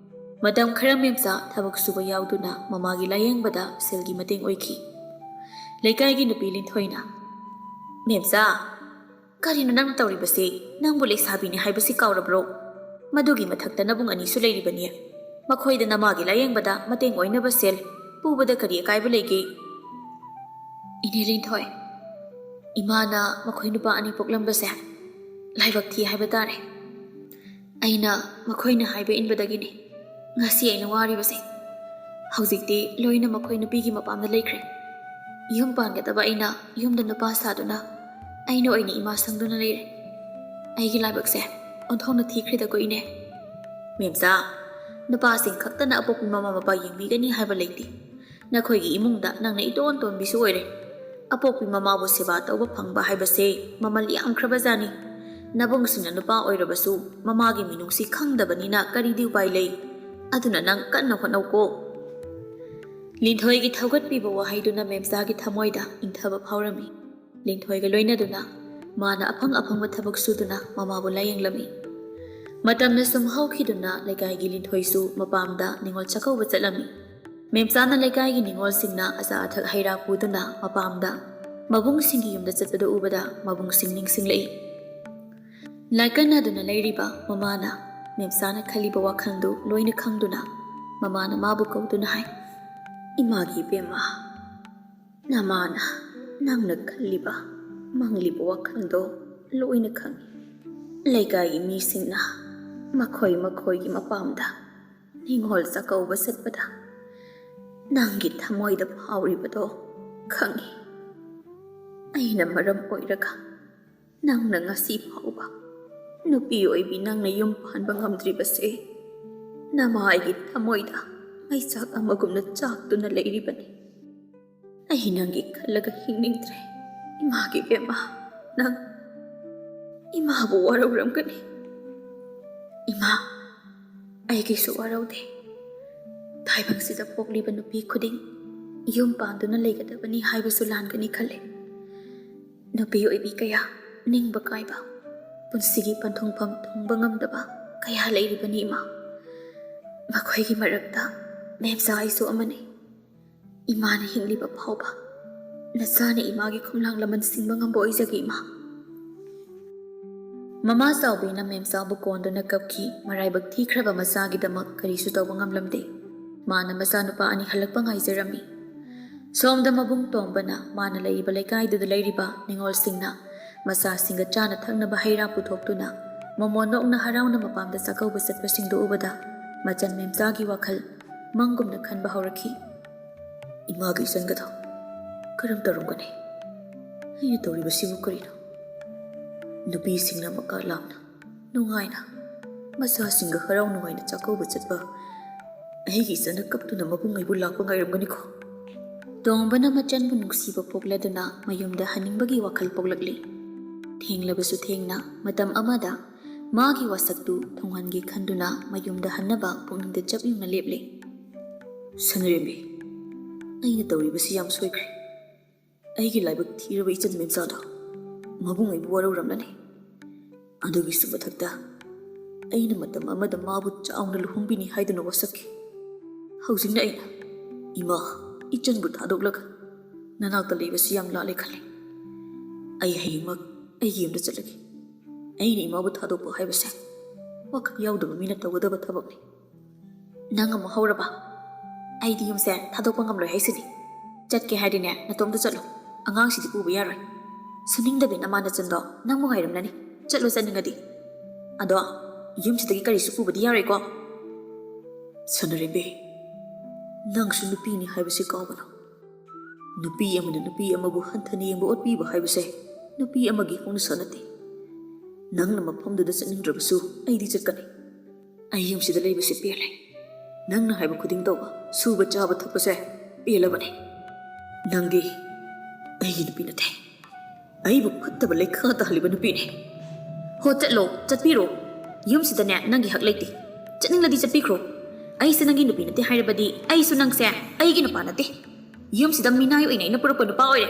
ꯃꯇꯝ ꯈꯔ ꯃꯦꯝꯆꯥ ꯊꯕꯛ ꯁꯨꯕ ꯌꯥꯎꯗꯨꯅ ꯃꯃꯥꯒꯤ ꯂꯥꯌꯦꯡꯕꯗ ꯁꯦꯜꯒꯤ ꯃꯇꯦꯡ ꯑꯣꯏꯈꯤ꯫ ꯂꯩꯀꯥꯏꯒꯤ ꯅꯨꯄꯤ ꯂꯤꯟꯊꯣꯏꯅ, "ꯃꯦꯝꯆꯥ, ꯀꯔꯤꯅꯣ ꯅꯪꯅ ꯇꯧꯔꯤꯕꯁꯤ? ꯅꯪꯕꯨ ꯂꯩꯁꯥꯕꯤꯅꯤ ꯍꯥꯏꯕꯁꯤ ꯀꯥꯎꯔꯕ꯭ꯔꯣ? ꯃꯗꯨꯒꯤ ꯃꯊꯛꯇ ꯅꯕꯨꯡ ꯑꯅꯤꯁꯨ ꯂꯩꯔꯤꯕꯅꯤ꯫ ꯃꯈꯣꯏꯗ ꯅꯃꯥꯒꯤ ꯂꯥꯌꯦꯡꯕꯗ ꯃꯇꯦꯡ ꯑꯣꯏꯅꯕ ꯁꯦꯜ ꯄꯨꯕꯗ ꯀꯔꯤ ꯑꯀꯥꯏꯕ ꯂꯩꯒꯦ?" "ꯏꯅꯦ ꯂꯤꯟꯊꯣꯏ, ꯏꯃꯥꯅ ꯃꯈꯣꯏ ꯅꯨꯄꯥ ꯑꯅꯤ ꯄꯣꯛꯂꯝꯕꯁꯦ ꯂꯥꯏꯕꯛ ꯊꯤ ꯍꯥꯏꯕ ꯇꯥꯔꯦ꯫ ꯑꯩꯅ ꯃꯈꯣꯏꯅ ꯍꯥꯏꯕ ꯏꯟꯕꯗꯒꯤꯅꯤ ꯉꯁꯤ ꯑꯩꯅ ꯋꯥꯔꯤꯕꯁꯦ꯫ ꯍꯧꯖꯤꯛꯇꯤ ꯂꯣꯏꯅ ꯃꯈꯣꯏ ꯅꯨꯄꯤꯒꯤ ꯃꯄꯥꯝꯗ ꯂꯩꯈ꯭ꯔꯦ꯫ ꯌꯨꯝ ꯄꯥꯟꯒꯗꯕ ꯑꯩꯅ ꯌꯨꯝꯗ ꯅꯨꯄꯥ ꯁꯥꯗꯨꯅ ꯑꯩꯅ ꯑꯣꯏꯅ ꯏꯃꯥ ꯁꯪꯗꯨꯅ ꯂꯩꯔꯦ꯫ ꯑꯩꯒꯤ ꯂꯥꯏꯕꯛꯁꯦ ꯑꯣꯟꯊꯣꯛꯅ ꯊꯤꯈ꯭ꯔꯦꯗꯀꯣ ꯏꯅꯦ꯫ ꯃꯦꯝꯆꯥ, ꯅꯨꯄꯥꯁꯤꯡ ꯈꯛꯇꯅ ꯑꯄꯣꯛꯄꯤ ꯃꯃꯥ ꯃꯄꯥ ꯌꯦꯡꯕꯤꯒꯅꯤ ꯍꯥꯏꯕ ꯂꯩꯇꯦ꯫ ꯅꯈꯣꯏꯒꯤ ꯏꯃꯨꯡꯗ ꯅꯪꯅ ꯏꯇꯣꯟ ꯇꯣꯟꯕꯤꯁꯨ ꯑꯣꯏꯔꯦ꯫ ꯑꯄꯣꯛꯄꯤ ꯃꯃꯥꯕꯨ ꯁꯦꯕꯥ ꯇꯧꯕ ꯐꯪꯕ ꯍꯥꯏꯕꯁꯦ ꯃꯃꯜ ꯌꯥꯝꯈ꯭ꯔꯕꯖꯥꯠꯅꯤ꯫ ꯅꯕꯨꯡꯁꯤꯡꯅ ꯅꯨꯄꯥ ꯑꯣꯏꯔꯕꯁꯨ ꯃꯃꯥꯒꯤ ꯃꯤꯅꯨꯡꯁꯤ ꯈꯪꯗꯕꯅꯤꯅ ꯀꯔꯤꯗꯤ ꯎꯄꯥꯏ ꯂꯩ? ꯑꯗꯨꯅ ꯅꯪ ꯀꯟꯅ ꯍꯣꯠꯅꯧꯀꯣ꯫ ꯂꯤꯟꯊꯣꯏꯒꯤ ꯊꯧꯒꯠꯄꯤꯕ ꯋꯥꯍꯩꯗꯨꯅ ꯃꯦꯝꯆꯥꯒꯤ ꯊꯃꯣꯏꯗ ꯏꯪꯊꯕ ꯐꯥꯎꯔꯝꯃꯤ꯫ ꯂꯤꯟꯊꯣꯏꯒ ꯂꯣꯏꯅꯗꯨꯅ ꯃꯥꯅ ꯑꯐꯪ ꯑꯐꯪꯕ ꯊꯕꯛ ꯁꯨꯗꯨꯅ ꯃꯃꯥꯕꯨ ꯂꯥꯌꯦꯡꯂꯝꯃꯤ꯫ ꯃꯇꯝꯅ ꯁꯨꯝ ꯍꯧꯈꯤꯗꯨꯅ ꯂꯩꯀꯥꯏꯒꯤ ꯂꯤꯟꯊꯣꯏꯁꯨ ꯃꯄꯥꯝꯗ ꯅꯤꯉꯣꯜ ꯆꯥꯛꯀꯧꯕ ꯆꯠꯂꯝꯃꯤ꯫ ꯃꯦꯝꯆꯥꯅ ꯂꯩꯀꯥꯏꯒꯤ ꯅꯤꯉꯣꯜꯁꯤꯡꯅ ꯑꯆꯥ ꯑꯊꯛ ꯍꯩ ꯔꯥ ꯄꯨꯗꯨꯅ ꯃꯄꯥꯝꯗ ꯃꯕꯨꯡꯁꯤꯡꯒꯤ ꯌꯨꯝꯗ ꯆꯠꯄꯗꯨ ꯎꯕꯗ ꯃꯕꯨꯡꯁꯤꯡ ꯅꯤꯡꯁꯤꯡꯂꯛꯏ꯫ ꯂꯥꯏꯀꯠꯅꯗꯨꯅ ꯂꯩꯔꯤꯕ ꯃꯃꯥꯅ ꯃꯦꯝꯆꯥꯅ ꯈꯜꯂꯤꯕ ꯋꯥꯈꯜꯗꯨ ꯂꯣꯏꯅ ꯈꯪꯗꯨꯅ ꯃꯃꯥꯅ ꯃꯥꯕꯨ ꯀꯧꯗꯨꯅ ꯍꯥꯏ, "ꯏꯃꯥꯒꯤ ꯏꯕꯦꯝꯃ, ꯅꯃꯥꯅ ꯅꯪꯅ ꯈꯜꯂꯤꯕ ꯃꯪꯂꯤꯕ ꯋꯥꯈꯜꯗꯣ ꯂꯣꯏꯅ ꯈꯪꯏ꯫ ꯂꯩꯀꯥꯏꯒꯤ ꯃꯤꯁꯤꯡꯅ ꯃꯈꯣꯏ ꯃꯈꯣꯏꯒꯤ ꯃꯄꯥꯝꯗ ꯅꯤꯉꯣꯜ ꯆꯥꯛꯀꯧꯕ ꯆꯠꯄꯗ ꯅꯪꯒꯤ ꯊꯃꯣꯏꯗ ꯐꯥꯎꯔꯤꯕꯗꯣ ꯈꯪꯏ꯫ ꯑꯩꯅ ꯃꯔꯝ ꯑꯣꯏꯔꯒ ꯅꯪꯅ ꯉꯁꯤ ꯐꯥꯎꯕ ꯅꯨꯄꯤ ꯑꯣꯏꯕꯤ ꯅꯪꯅ ꯌꯨꯝ ꯄꯥꯟꯕ ꯉꯝꯗ꯭ꯔꯤꯕꯁꯦ ꯅꯃꯥ ꯑꯩꯒꯤ ꯊꯃꯣꯏꯗ ꯃꯩꯆꯥꯛ ꯑꯃꯒꯨꯝꯅ ꯆꯥꯛꯇꯨꯅ ꯂꯩꯔꯤꯕꯅꯤ꯫ ꯑꯩ ꯅꯪꯒꯤ ꯈꯜꯂꯒ ꯍꯤꯡꯅꯤꯡꯗ꯭ꯔꯦ꯫ ꯏꯃꯥꯒꯤ ꯏꯕꯦꯝꯃ, ꯅꯪ ꯏꯃꯥꯕꯨ ꯋꯥꯔꯧꯔꯝꯒꯅꯤ꯫" "ꯏꯃꯥ, ꯑꯩꯒꯤꯁꯨ ꯋꯥꯔꯧꯗꯦ꯫ ꯇꯥꯏꯕꯪꯁꯤꯗ ꯄꯣꯛꯂꯤꯕ ꯅꯨꯄꯤ ꯈꯨꯗꯤꯡ ꯌꯨꯝ ꯄꯥꯟꯗꯨꯅ ꯂꯩꯒꯗꯕꯅꯤ ꯍꯥꯏꯕꯁꯨ ꯂꯥꯟꯒꯅꯤ ꯈꯜꯂꯦ꯫ ꯅꯨꯄꯤ ꯑꯣꯏꯕꯤ ꯀꯌꯥ ꯅꯤꯡꯕ ꯀꯥꯏꯕ, ꯄꯨꯟꯁꯤꯒꯤ ꯄꯟꯊꯨꯡꯐꯝ ꯊꯨꯡꯕ ꯉꯝꯗꯕ ꯀꯌꯥ ꯂꯩꯔꯤꯕꯅꯤ ꯏꯃꯥ꯫ ꯃꯈꯣꯏꯒꯤ ꯃꯔꯛꯇ ꯃꯦꯝꯆꯥ ꯑꯩꯁꯨ ꯑꯃꯅꯤ꯫ ꯏꯃꯥꯅ ꯍꯤꯡꯂꯤꯕ ꯐꯥꯎꯕ ꯅꯆꯥꯅ ꯏꯃꯥꯒꯤ ꯈꯣꯝꯂꯥꯡ ꯂꯃꯟ ꯁꯤꯡꯕ ꯉꯝꯕ ꯑꯣꯏꯖꯒꯦ ꯏꯃꯥ꯫" ꯃꯃꯥ ꯆꯥꯎꯕꯤꯅ ꯃꯦꯝꯆꯥꯕꯨ ꯀꯣꯟꯗꯨꯅ ꯀꯞꯈꯤ꯫ ꯃꯔꯥꯏꯕꯛ ꯊꯤꯈ꯭ꯔꯕ ꯃꯆꯥꯒꯤꯗꯃꯛ ꯀꯔꯤꯁꯨ ꯇꯧꯕ ꯉꯝꯂꯝꯗꯦ꯫ ꯃꯥꯅ ꯃꯆꯥꯅꯨꯄꯥ ꯑꯅꯤ ꯍꯜꯂꯛꯄ ꯉꯥꯏꯖꯔꯝꯃꯤ꯫ ꯁꯣꯝꯗ ꯃꯕꯨꯡ ꯇꯣꯝꯕꯅ ꯃꯥꯅ ꯂꯩꯔꯤꯕ ꯂꯩꯀꯥꯏꯗꯨꯗ ꯂꯩꯔꯤꯕ ꯅꯤꯉꯣꯜꯁꯤꯡꯅ ꯃꯆꯥꯁꯤꯡꯒ ꯆꯥꯅ ꯊꯛꯅꯕ ꯍꯩ ꯔꯥ ꯄꯨꯊꯣꯛꯇꯨꯅ ꯃꯣꯃꯣꯟ ꯅꯣꯛꯅ ꯍꯔꯥꯎꯅ ꯃꯄꯥꯝꯗ ꯆꯥꯛꯀꯧꯕ ꯆꯠꯄꯁꯤꯡꯗꯨ ꯎꯕꯗ ꯃꯆꯟ ꯃꯦꯝꯆꯥꯒꯤ ꯋꯥꯈꯜ ꯃꯪꯒꯨꯝꯅ ꯈꯟꯕ ꯍꯧꯔꯛꯈꯤ꯫ "ꯏꯃꯥꯒꯤ ꯏꯆꯟꯒꯗꯣ ꯀꯔꯝ ꯇꯧꯔꯝꯒꯅꯤ? ꯑꯩꯅ ꯇꯧꯔꯤꯕꯁꯤꯕꯨ ꯀꯔꯤꯅꯣ? ꯅꯨꯄꯤꯁꯤꯡꯅ ꯃꯀꯥ ꯂꯥꯝꯅ ꯅꯨꯡꯉꯥꯏꯅ ꯃꯆꯥꯁꯤꯡꯒ ꯍꯔꯥꯎ ꯅꯨꯡꯉꯥꯏꯅ ꯆꯥꯛꯀꯧꯕ ꯆꯠꯄ, ꯑꯩꯒꯤ ꯏꯆꯟꯅ ꯀꯞꯇꯨꯅ ꯃꯕꯨꯡ ꯑꯩꯕꯨ ꯂꯥꯛꯄ ꯉꯥꯏꯔꯝꯒꯅꯤꯀꯣ꯫" ꯇꯣꯝꯕꯅ ꯃꯆꯟꯕꯨ ꯅꯨꯡꯁꯤꯕ ꯄꯣꯛꯂꯗꯨꯅ ꯃꯌꯨꯝꯗ ꯍꯟꯅꯤꯡꯕꯒꯤ ꯋꯥꯈꯜ ꯄꯣꯛꯂꯛꯂꯤ꯫ ꯊꯦꯡꯂꯕꯁꯨ ꯊꯦꯡꯅ ꯃꯇꯝ ꯑꯃꯗ ꯃꯥꯒꯤ ꯋꯥꯁꯛꯇꯨ ꯊꯨꯡꯍꯟꯒꯦ ꯈꯟꯗꯨꯅ ꯃꯌꯨꯝꯗ ꯍꯟꯅꯕ ꯄꯨꯛꯅꯤꯡꯗ ꯆꯞ ꯌꯨꯡꯅ ꯂꯦꯞꯂꯦ꯫ "ꯁꯅꯔꯦꯝꯕꯤ, ꯑꯩꯅ ꯇꯧꯔꯤꯕꯁꯤ ꯌꯥꯝ ꯁꯣꯏꯈ꯭ꯔꯦ꯫ ꯑꯩꯒꯤ ꯂꯥꯏꯕꯛ ꯊꯤꯔꯕ ꯏꯆꯟ ꯃꯦꯝꯆꯥꯗꯣ ꯃꯕꯨꯡ ꯑꯩꯕꯨ ꯋꯥꯔꯧꯔꯝꯂꯅꯤ꯫ ꯑꯗꯨꯒꯤꯁꯨ ꯃꯊꯛꯇ ꯑꯩꯅ ꯃꯇꯝ ꯑꯃꯗ ꯃꯥꯕꯨ ꯆꯥꯎꯅ ꯂꯨꯍꯣꯡꯕꯤꯅꯤ ꯍꯥꯏꯗꯨꯅ ꯋꯥꯁꯛꯈꯤ꯫ ꯍꯧꯖꯤꯛꯅ ꯑꯩꯅ ꯏꯃꯥ, ꯏꯆꯟꯕꯨ ꯊꯥꯗꯣꯛꯂꯒ ꯅꯅꯥꯛꯇ ꯂꯩꯕꯁꯤ ꯌꯥꯝ ꯂꯥꯜꯂꯦ ꯈꯜꯂꯤ꯫ ꯑꯩ ꯍꯌꯦꯡꯃꯛ ꯑꯩꯒꯤ ꯌꯨꯝꯗ ꯆꯠꯂꯒꯦ꯫ ꯑꯩꯅ ꯏꯃꯥꯕꯨ ꯊꯥꯗꯣꯛꯄ ꯍꯥꯏꯕꯁꯦ ꯋꯥꯈꯜ ꯌꯥꯎꯗꯕ ꯃꯤꯅ ꯇꯧꯒꯗꯕ ꯊꯕꯛꯅꯤ꯫" "ꯅꯪ ꯑꯃꯨꯛ ꯍꯧꯔꯕ? ꯑꯩꯗꯤ ꯌꯨꯝꯁꯦ ꯊꯥꯗꯣꯛꯄ ꯉꯝꯂꯣꯏ ꯍꯥꯏꯁꯤꯅꯤ꯫ ꯆꯠꯀꯦ ꯍꯥꯏꯗꯤꯅꯦ, ꯅꯇꯣꯝꯇ ꯆꯠꯂꯣ꯫ ꯑꯉꯥꯡꯁꯤꯗꯤ ꯄꯨꯕ ꯌꯥꯔꯣꯏ꯫ ꯁꯨꯅꯤꯡꯗꯕꯤ ꯅꯃꯥ ꯅꯆꯟꯗꯣ ꯅꯪꯕꯨ ꯉꯥꯏꯔꯝꯂꯅꯤ꯫ ꯆꯠꯂꯣ ꯆꯠꯅꯤꯡꯉꯗꯤ꯫ ꯑꯗꯣ ꯌꯨꯝꯁꯤꯗꯒꯤ ꯀꯔꯤꯁꯨ ꯄꯨꯕꯗꯤ ꯌꯥꯔꯣꯏꯀꯣ꯫" "ꯁꯅꯔꯦꯝꯕꯤ, ꯅꯪꯁꯨ ꯅꯨꯄꯤꯅꯤ ꯍꯥꯏꯕꯁꯤ ꯀꯥꯎꯒꯅꯨ꯫ ꯅꯨꯄꯤ ꯑꯃꯅ ꯅꯨꯄꯤ ꯑꯃꯕꯨ ꯍꯟꯊꯅ ꯌꯦꯡꯕ ꯑꯣꯠꯄꯤꯕ ꯍꯥꯏꯕꯁꯦ ꯅꯨꯄꯤ ꯑꯃꯒꯤ ꯍꯧꯅꯁꯥ ꯅꯠꯇꯦ꯫ ꯅꯪꯅ ꯃꯐꯝꯗꯨꯗ ꯆꯠꯅꯤꯡꯗ꯭ꯔꯕꯁꯨ ꯑꯩꯗꯤ ꯆꯠꯀꯅꯤ꯫ ꯑꯩ ꯌꯨꯝꯁꯤꯗ ꯂꯩꯕꯁꯦ ꯄꯦꯜꯂꯦ꯫ ꯅꯪꯅ ꯍꯥꯏꯕ ꯈꯨꯗꯤꯡ ꯇꯧꯕ, ꯁꯨꯕ ꯆꯥꯕ ꯊꯛꯄꯁꯦ ꯄꯦꯜꯂꯕꯅꯤ꯫ ꯅꯪꯗꯤ ꯑꯩꯒꯤ ꯅꯨꯄꯤ ꯅꯠꯇꯦ꯫ ꯑꯩꯕꯨ ꯐꯠꯇꯕ ꯂꯩꯈꯥ ꯇꯥꯍꯜꯂꯤꯕ ꯅꯨꯄꯤꯅꯤ꯫" "ꯍꯣ, ꯆꯠꯂꯣ, ꯆꯠꯄꯤꯔꯣ꯫ ꯌꯨꯝꯁꯤꯗꯅꯦ ꯅꯪꯒꯤ ꯍꯛ ꯂꯩꯇꯦ꯫ ꯆꯠꯅꯤꯡꯂꯗꯤ ꯆꯠꯄꯤꯈ꯭ꯔꯣ꯫ ꯑꯩꯁꯦ ꯅꯪꯒꯤ ꯅꯨꯄꯤ ꯅꯠꯇꯦ ꯍꯥꯏꯔꯕꯗꯤ ꯑꯩꯁꯨ ꯅꯪꯁꯦ ꯑꯩꯒꯤ ꯅꯨꯄꯥ ꯅꯠꯇꯦ꯫ ꯌꯨꯝꯁꯤꯗ ꯃꯤꯅꯥꯏ ꯑꯣꯏꯅ ꯑꯩꯅ ꯄꯨꯔꯛꯄ ꯅꯨꯄꯥ ꯑꯣꯏꯔꯦ꯫"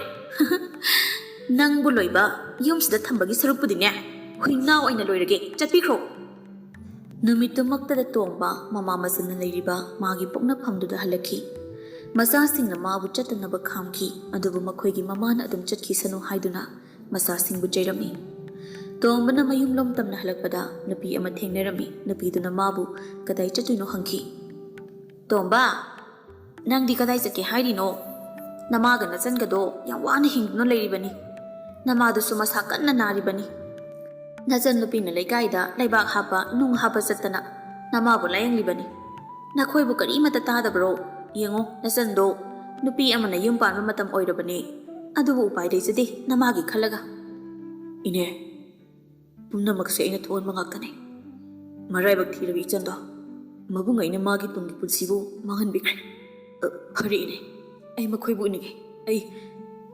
"ꯅꯪꯕꯨ ꯂꯣꯏꯕ ꯌꯨꯝꯁꯤꯗ ꯊꯝꯕꯒꯤ ꯁꯔꯨꯛꯄꯨꯗꯤꯅꯦ, ꯍꯨꯏꯅꯥ ꯑꯣꯏꯅ ꯂꯣꯏꯔꯒꯦ, ꯆꯠꯄꯤꯈ꯭ꯔꯣ꯫" ꯅꯨꯃꯤꯠꯇꯨꯃꯛꯇꯗ ꯇꯣꯝꯕ ꯃꯃꯥ ꯃꯆꯟꯅ ꯂꯩꯔꯤꯕ ꯃꯥꯒꯤ ꯄꯣꯛꯅꯐꯝꯗꯨꯗ ꯍꯜꯂꯛꯈꯤ꯫ ꯃꯆꯥꯁꯤꯡꯅ ꯃꯥꯕꯨ ꯆꯠꯇꯅꯕ ꯈꯥꯝꯈꯤ, ꯑꯗꯨꯕꯨ ꯃꯈꯣꯏꯒꯤ ꯃꯃꯥꯅ ꯑꯗꯨꯝ ꯆꯠꯈꯤꯁꯅꯨ ꯍꯥꯏꯗꯨꯅ ꯃꯆꯥꯁꯤꯡꯕꯨ ꯆꯩꯔꯝꯃꯤ꯫ ꯇꯣꯝꯕꯅ ꯃꯌꯨꯝꯂꯣꯝ ꯇꯝꯅ ꯍꯜꯂꯛꯄꯗ ꯅꯨꯄꯤ ꯑꯃ ꯊꯦꯡꯅꯔꯝꯃꯤ꯫ ꯅꯨꯄꯤꯗꯨꯅ ꯃꯥꯕꯨ ꯀꯗꯥꯏ ꯆꯠꯇꯣꯏꯅꯣ ꯍꯪꯈꯤ꯫ "ꯇꯣꯝꯕ, ꯅꯪꯗꯤ ꯀꯗꯥꯏ ꯆꯠꯀꯦ ꯍꯥꯏꯔꯤꯅꯣ? ꯅꯃꯥꯒ ꯅꯆꯟꯒꯗꯣ ꯌꯥꯝ ꯋꯥꯅ ꯍꯤꯡꯗꯨꯅ ꯂꯩꯔꯤꯕꯅꯤ꯫ ꯅꯃꯥꯗꯨꯁꯨ ꯃꯁꯥ ꯀꯟꯅ ꯅꯥꯔꯤꯕꯅꯤ꯫ ꯅꯆꯟ ꯅꯨꯄꯤꯅ ꯂꯩꯀꯥꯏꯗ ꯂꯩꯕꯥꯛ ꯍꯥꯞꯄ, ꯅꯨꯡ ꯍꯥꯞꯄ ꯆꯠꯇꯅ ꯅꯃꯥꯕꯨ ꯂꯥꯌꯦꯡꯂꯤꯕꯅꯤ꯫ ꯅꯈꯣꯏꯕꯨ ꯀꯔꯤꯃꯠꯇ ꯇꯥꯗꯕ꯭ꯔꯣ? ꯌꯦꯡꯉꯣ, ꯅꯆꯟꯗꯣ ꯅꯨꯄꯤ ꯑꯃꯅ ꯌꯨꯝ ꯄꯥꯟꯕ ꯃꯇꯝ ꯑꯣꯏꯔꯕꯅꯤ꯫ ꯑꯗꯨꯕꯨ ꯎꯄꯥꯏ ꯂꯩꯖꯗꯦ ꯅꯃꯥꯒꯤ ꯈꯜꯂꯒ꯫" "ꯏꯅꯦ, ꯄꯨꯝꯅꯃꯛꯁꯦ ꯑꯩꯅ ꯊꯣꯛꯍꯟꯕ ꯉꯥꯛꯇꯅꯤ꯫ ꯃꯔꯥꯏꯕꯛ ꯊꯤꯔꯕ ꯏꯆꯟꯗꯣ ꯃꯕꯨꯡ ꯑꯩꯅ ꯃꯥꯒꯤ ꯇꯨꯡꯒꯤ ꯄꯨꯟꯁꯤꯕꯨ ꯃꯥꯡꯍꯟꯕꯤꯈ꯭ꯔꯦ꯫ ꯑ, ꯐꯔꯦ ꯏꯅꯦ, ꯑꯩ ꯃꯈꯣꯏꯕꯨ ꯎꯅꯤꯡꯉꯦ꯫ ꯑꯩ,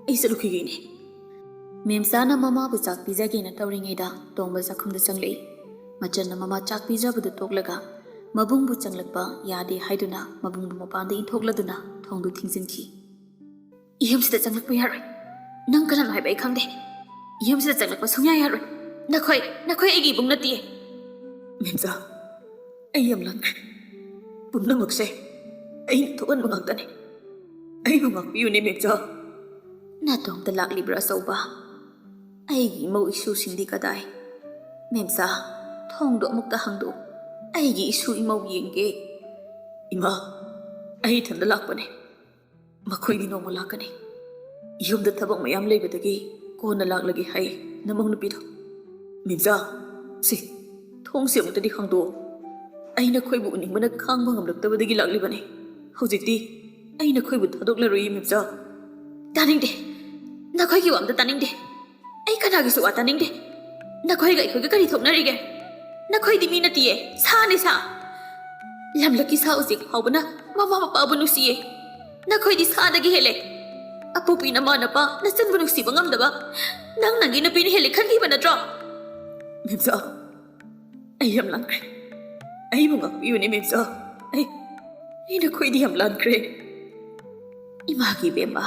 ꯑꯩ ꯆꯠꯂꯨꯈꯤꯒꯦ ꯏꯅꯦ꯫" ꯃꯦꯝꯆꯥꯅ ꯃꯃꯥꯕꯨ ꯆꯥꯛ ꯄꯤꯖꯒꯦꯅ ꯇꯧꯔꯤꯉꯩꯗ ꯇꯣꯝꯕ ꯆꯥꯛꯈꯨꯝꯗ ꯆꯪꯂꯛꯏ꯫ ꯃꯆꯟꯅ ꯃꯃꯥ ꯆꯥꯛ ꯄꯤꯖꯕꯗꯨ ꯇꯣꯛꯂꯒ ꯃꯕꯨꯡꯕꯨ ꯆꯪꯂꯛꯄ ꯌꯥꯗꯦ ꯍꯥꯏꯗꯨꯅ ꯃꯕꯨꯡꯕꯨ ꯃꯄꯥꯟꯗ ꯏꯟꯊꯣꯛꯂꯗꯨꯅ ꯊꯣꯡꯗꯨ ꯊꯤꯡꯖꯤꯟꯈꯤ꯫ "ꯌꯨꯝꯁꯤꯗ ꯆꯪꯂꯛꯄ ꯌꯥꯔꯣꯏ꯫ ꯅꯪ ꯀꯅꯥꯅꯣ ꯍꯥꯏꯕ ꯑꯩ ꯈꯪꯗꯦ꯫ ꯌꯨꯝꯁꯤꯗ ꯆꯪꯂꯛꯄ ꯁꯨꯡꯌꯥ ꯌꯥꯔꯣꯏ꯫ ꯅꯈꯣꯏ, ꯅꯈꯣꯏ ꯑꯩꯒꯤ ꯏꯕꯨꯡ ꯅꯠꯇꯤꯌꯦ꯫" "ꯃꯦꯝꯆꯥ, ꯑꯩ ꯌꯥꯝ ꯂꯥꯟꯈ꯭ꯔꯦ꯫ ꯄꯨꯝꯅꯃꯛꯁꯦ ꯑꯩꯅ ꯊꯣꯛꯍꯟꯕ ꯉꯥꯛꯇꯅꯦ꯫ ꯑꯩꯕꯨ ꯉꯥꯛꯄꯤꯌꯨꯅꯦ ꯃꯦꯝꯆꯥ꯫" "ꯅꯇꯣꯝꯇ ꯂꯥꯛꯂꯤꯕ꯭ꯔꯥ ꯑꯆꯧꯕ? ꯑꯩꯒꯤ ꯏꯃꯧ ꯏꯁꯨꯁꯤꯡꯗꯤ ꯀꯗꯥꯏ? ꯃꯦꯝꯆꯥ, ꯊꯣꯡꯗꯣ ꯑꯃꯨꯛꯇ ꯍꯥꯡꯗꯣꯛꯎ꯫ ꯑꯩꯒꯤ ꯏꯁꯨ ꯏꯃꯧ ꯌꯦꯡꯒꯦ꯫" "ꯏꯃꯥ, ꯑꯩ ꯏꯊꯟꯗ ꯂꯥꯛꯄꯅꯦ꯫ ꯃꯈꯣꯏꯗꯤ ꯅꯣꯡꯃ ꯂꯥꯛꯀꯅꯤ꯫ ꯌꯨꯝꯗ ꯊꯕꯛ ꯃꯌꯥꯝ ꯂꯩꯕꯗꯒꯤ ꯀꯣꯟꯅ ꯂꯥꯛꯂꯒꯦ ꯍꯥꯏ ꯅꯃꯧ ꯅꯨꯄꯤꯗꯣ꯫ ꯃꯦꯝꯆꯥ, ꯁꯤ ꯊꯣꯡꯁꯤ ꯑꯃꯨꯛꯇꯗꯤ ꯍꯥꯡꯗꯣꯛꯑꯣ꯫ ꯑꯩ ꯅꯈꯣꯏꯕꯨ ꯎꯅꯤꯡꯕꯅ ꯈꯥꯡꯕ ꯉꯝꯂꯛꯇꯕꯗꯒꯤ ꯂꯥꯛꯂꯤꯕꯅꯤ꯫ ꯍꯧꯖꯤꯛꯇꯤ ꯑꯩ ꯅꯈꯣꯏꯕꯨ ꯊꯥꯗꯣꯛꯂꯔꯣꯏꯌꯦ ꯃꯦꯝꯆꯥ꯫" "ꯇꯥꯅꯤꯡꯗꯦ, ꯅꯈꯣꯏꯒꯤ ꯋꯥ ꯑꯝꯇ ꯇꯥꯅꯤꯡꯗꯦ꯫ ꯑꯩ ꯀꯅꯥꯒꯤꯁꯨ ꯋꯥ ꯇꯥꯅꯤꯡꯗꯦ꯫ ꯅꯈꯣꯏꯒ ꯑꯩꯈꯣꯏꯒ ꯀꯔꯤ ꯊꯣꯛꯅꯔꯤꯒꯦ? ꯅꯈꯣꯏꯗꯤ ꯃꯤ ꯅꯠꯇꯤꯌꯦ, ꯁꯥꯅꯦ, ꯁꯥ꯫ ꯂꯝꯂꯛꯀꯤ ꯁꯥ ꯎꯆꯦꯛ ꯐꯥꯎꯕꯅ ꯃꯃꯥ ꯃꯄꯥꯕꯨ ꯅꯨꯡꯁꯤꯌꯦ꯫ ꯅꯈꯣꯏꯗꯤ ꯁꯥꯗꯒꯤ ꯍꯦꯜꯂꯦ꯫ ꯑꯄꯣꯛꯄꯤ ꯅꯃꯥ ꯅꯄꯥ ꯅꯆꯟꯕꯨ ꯅꯨꯡꯁꯤꯕ ꯉꯝꯗꯕ ꯅꯪ ꯅꯪꯒꯤ ꯅꯨꯄꯤꯅ ꯍꯦꯜꯂꯦ ꯈꯟꯈꯤꯕ ꯅꯠꯇ꯭ꯔꯣ?" "ꯃꯦꯝꯆꯥ, ꯑꯩ ꯌꯥꯝ ꯂꯥꯟꯈ꯭ꯔꯦ꯫ ꯑꯩꯕꯨ ꯉꯥꯛꯄꯤꯌꯨꯅꯦ ꯃꯦꯝꯆꯥ꯫ ꯑꯩ, ꯑꯩ ꯅꯈꯣꯏꯗꯤ ꯌꯥꯝ ꯂꯥꯟꯈ꯭ꯔꯦ꯫" "ꯏꯃꯥꯒꯤ ꯏꯕꯦꯝꯃ,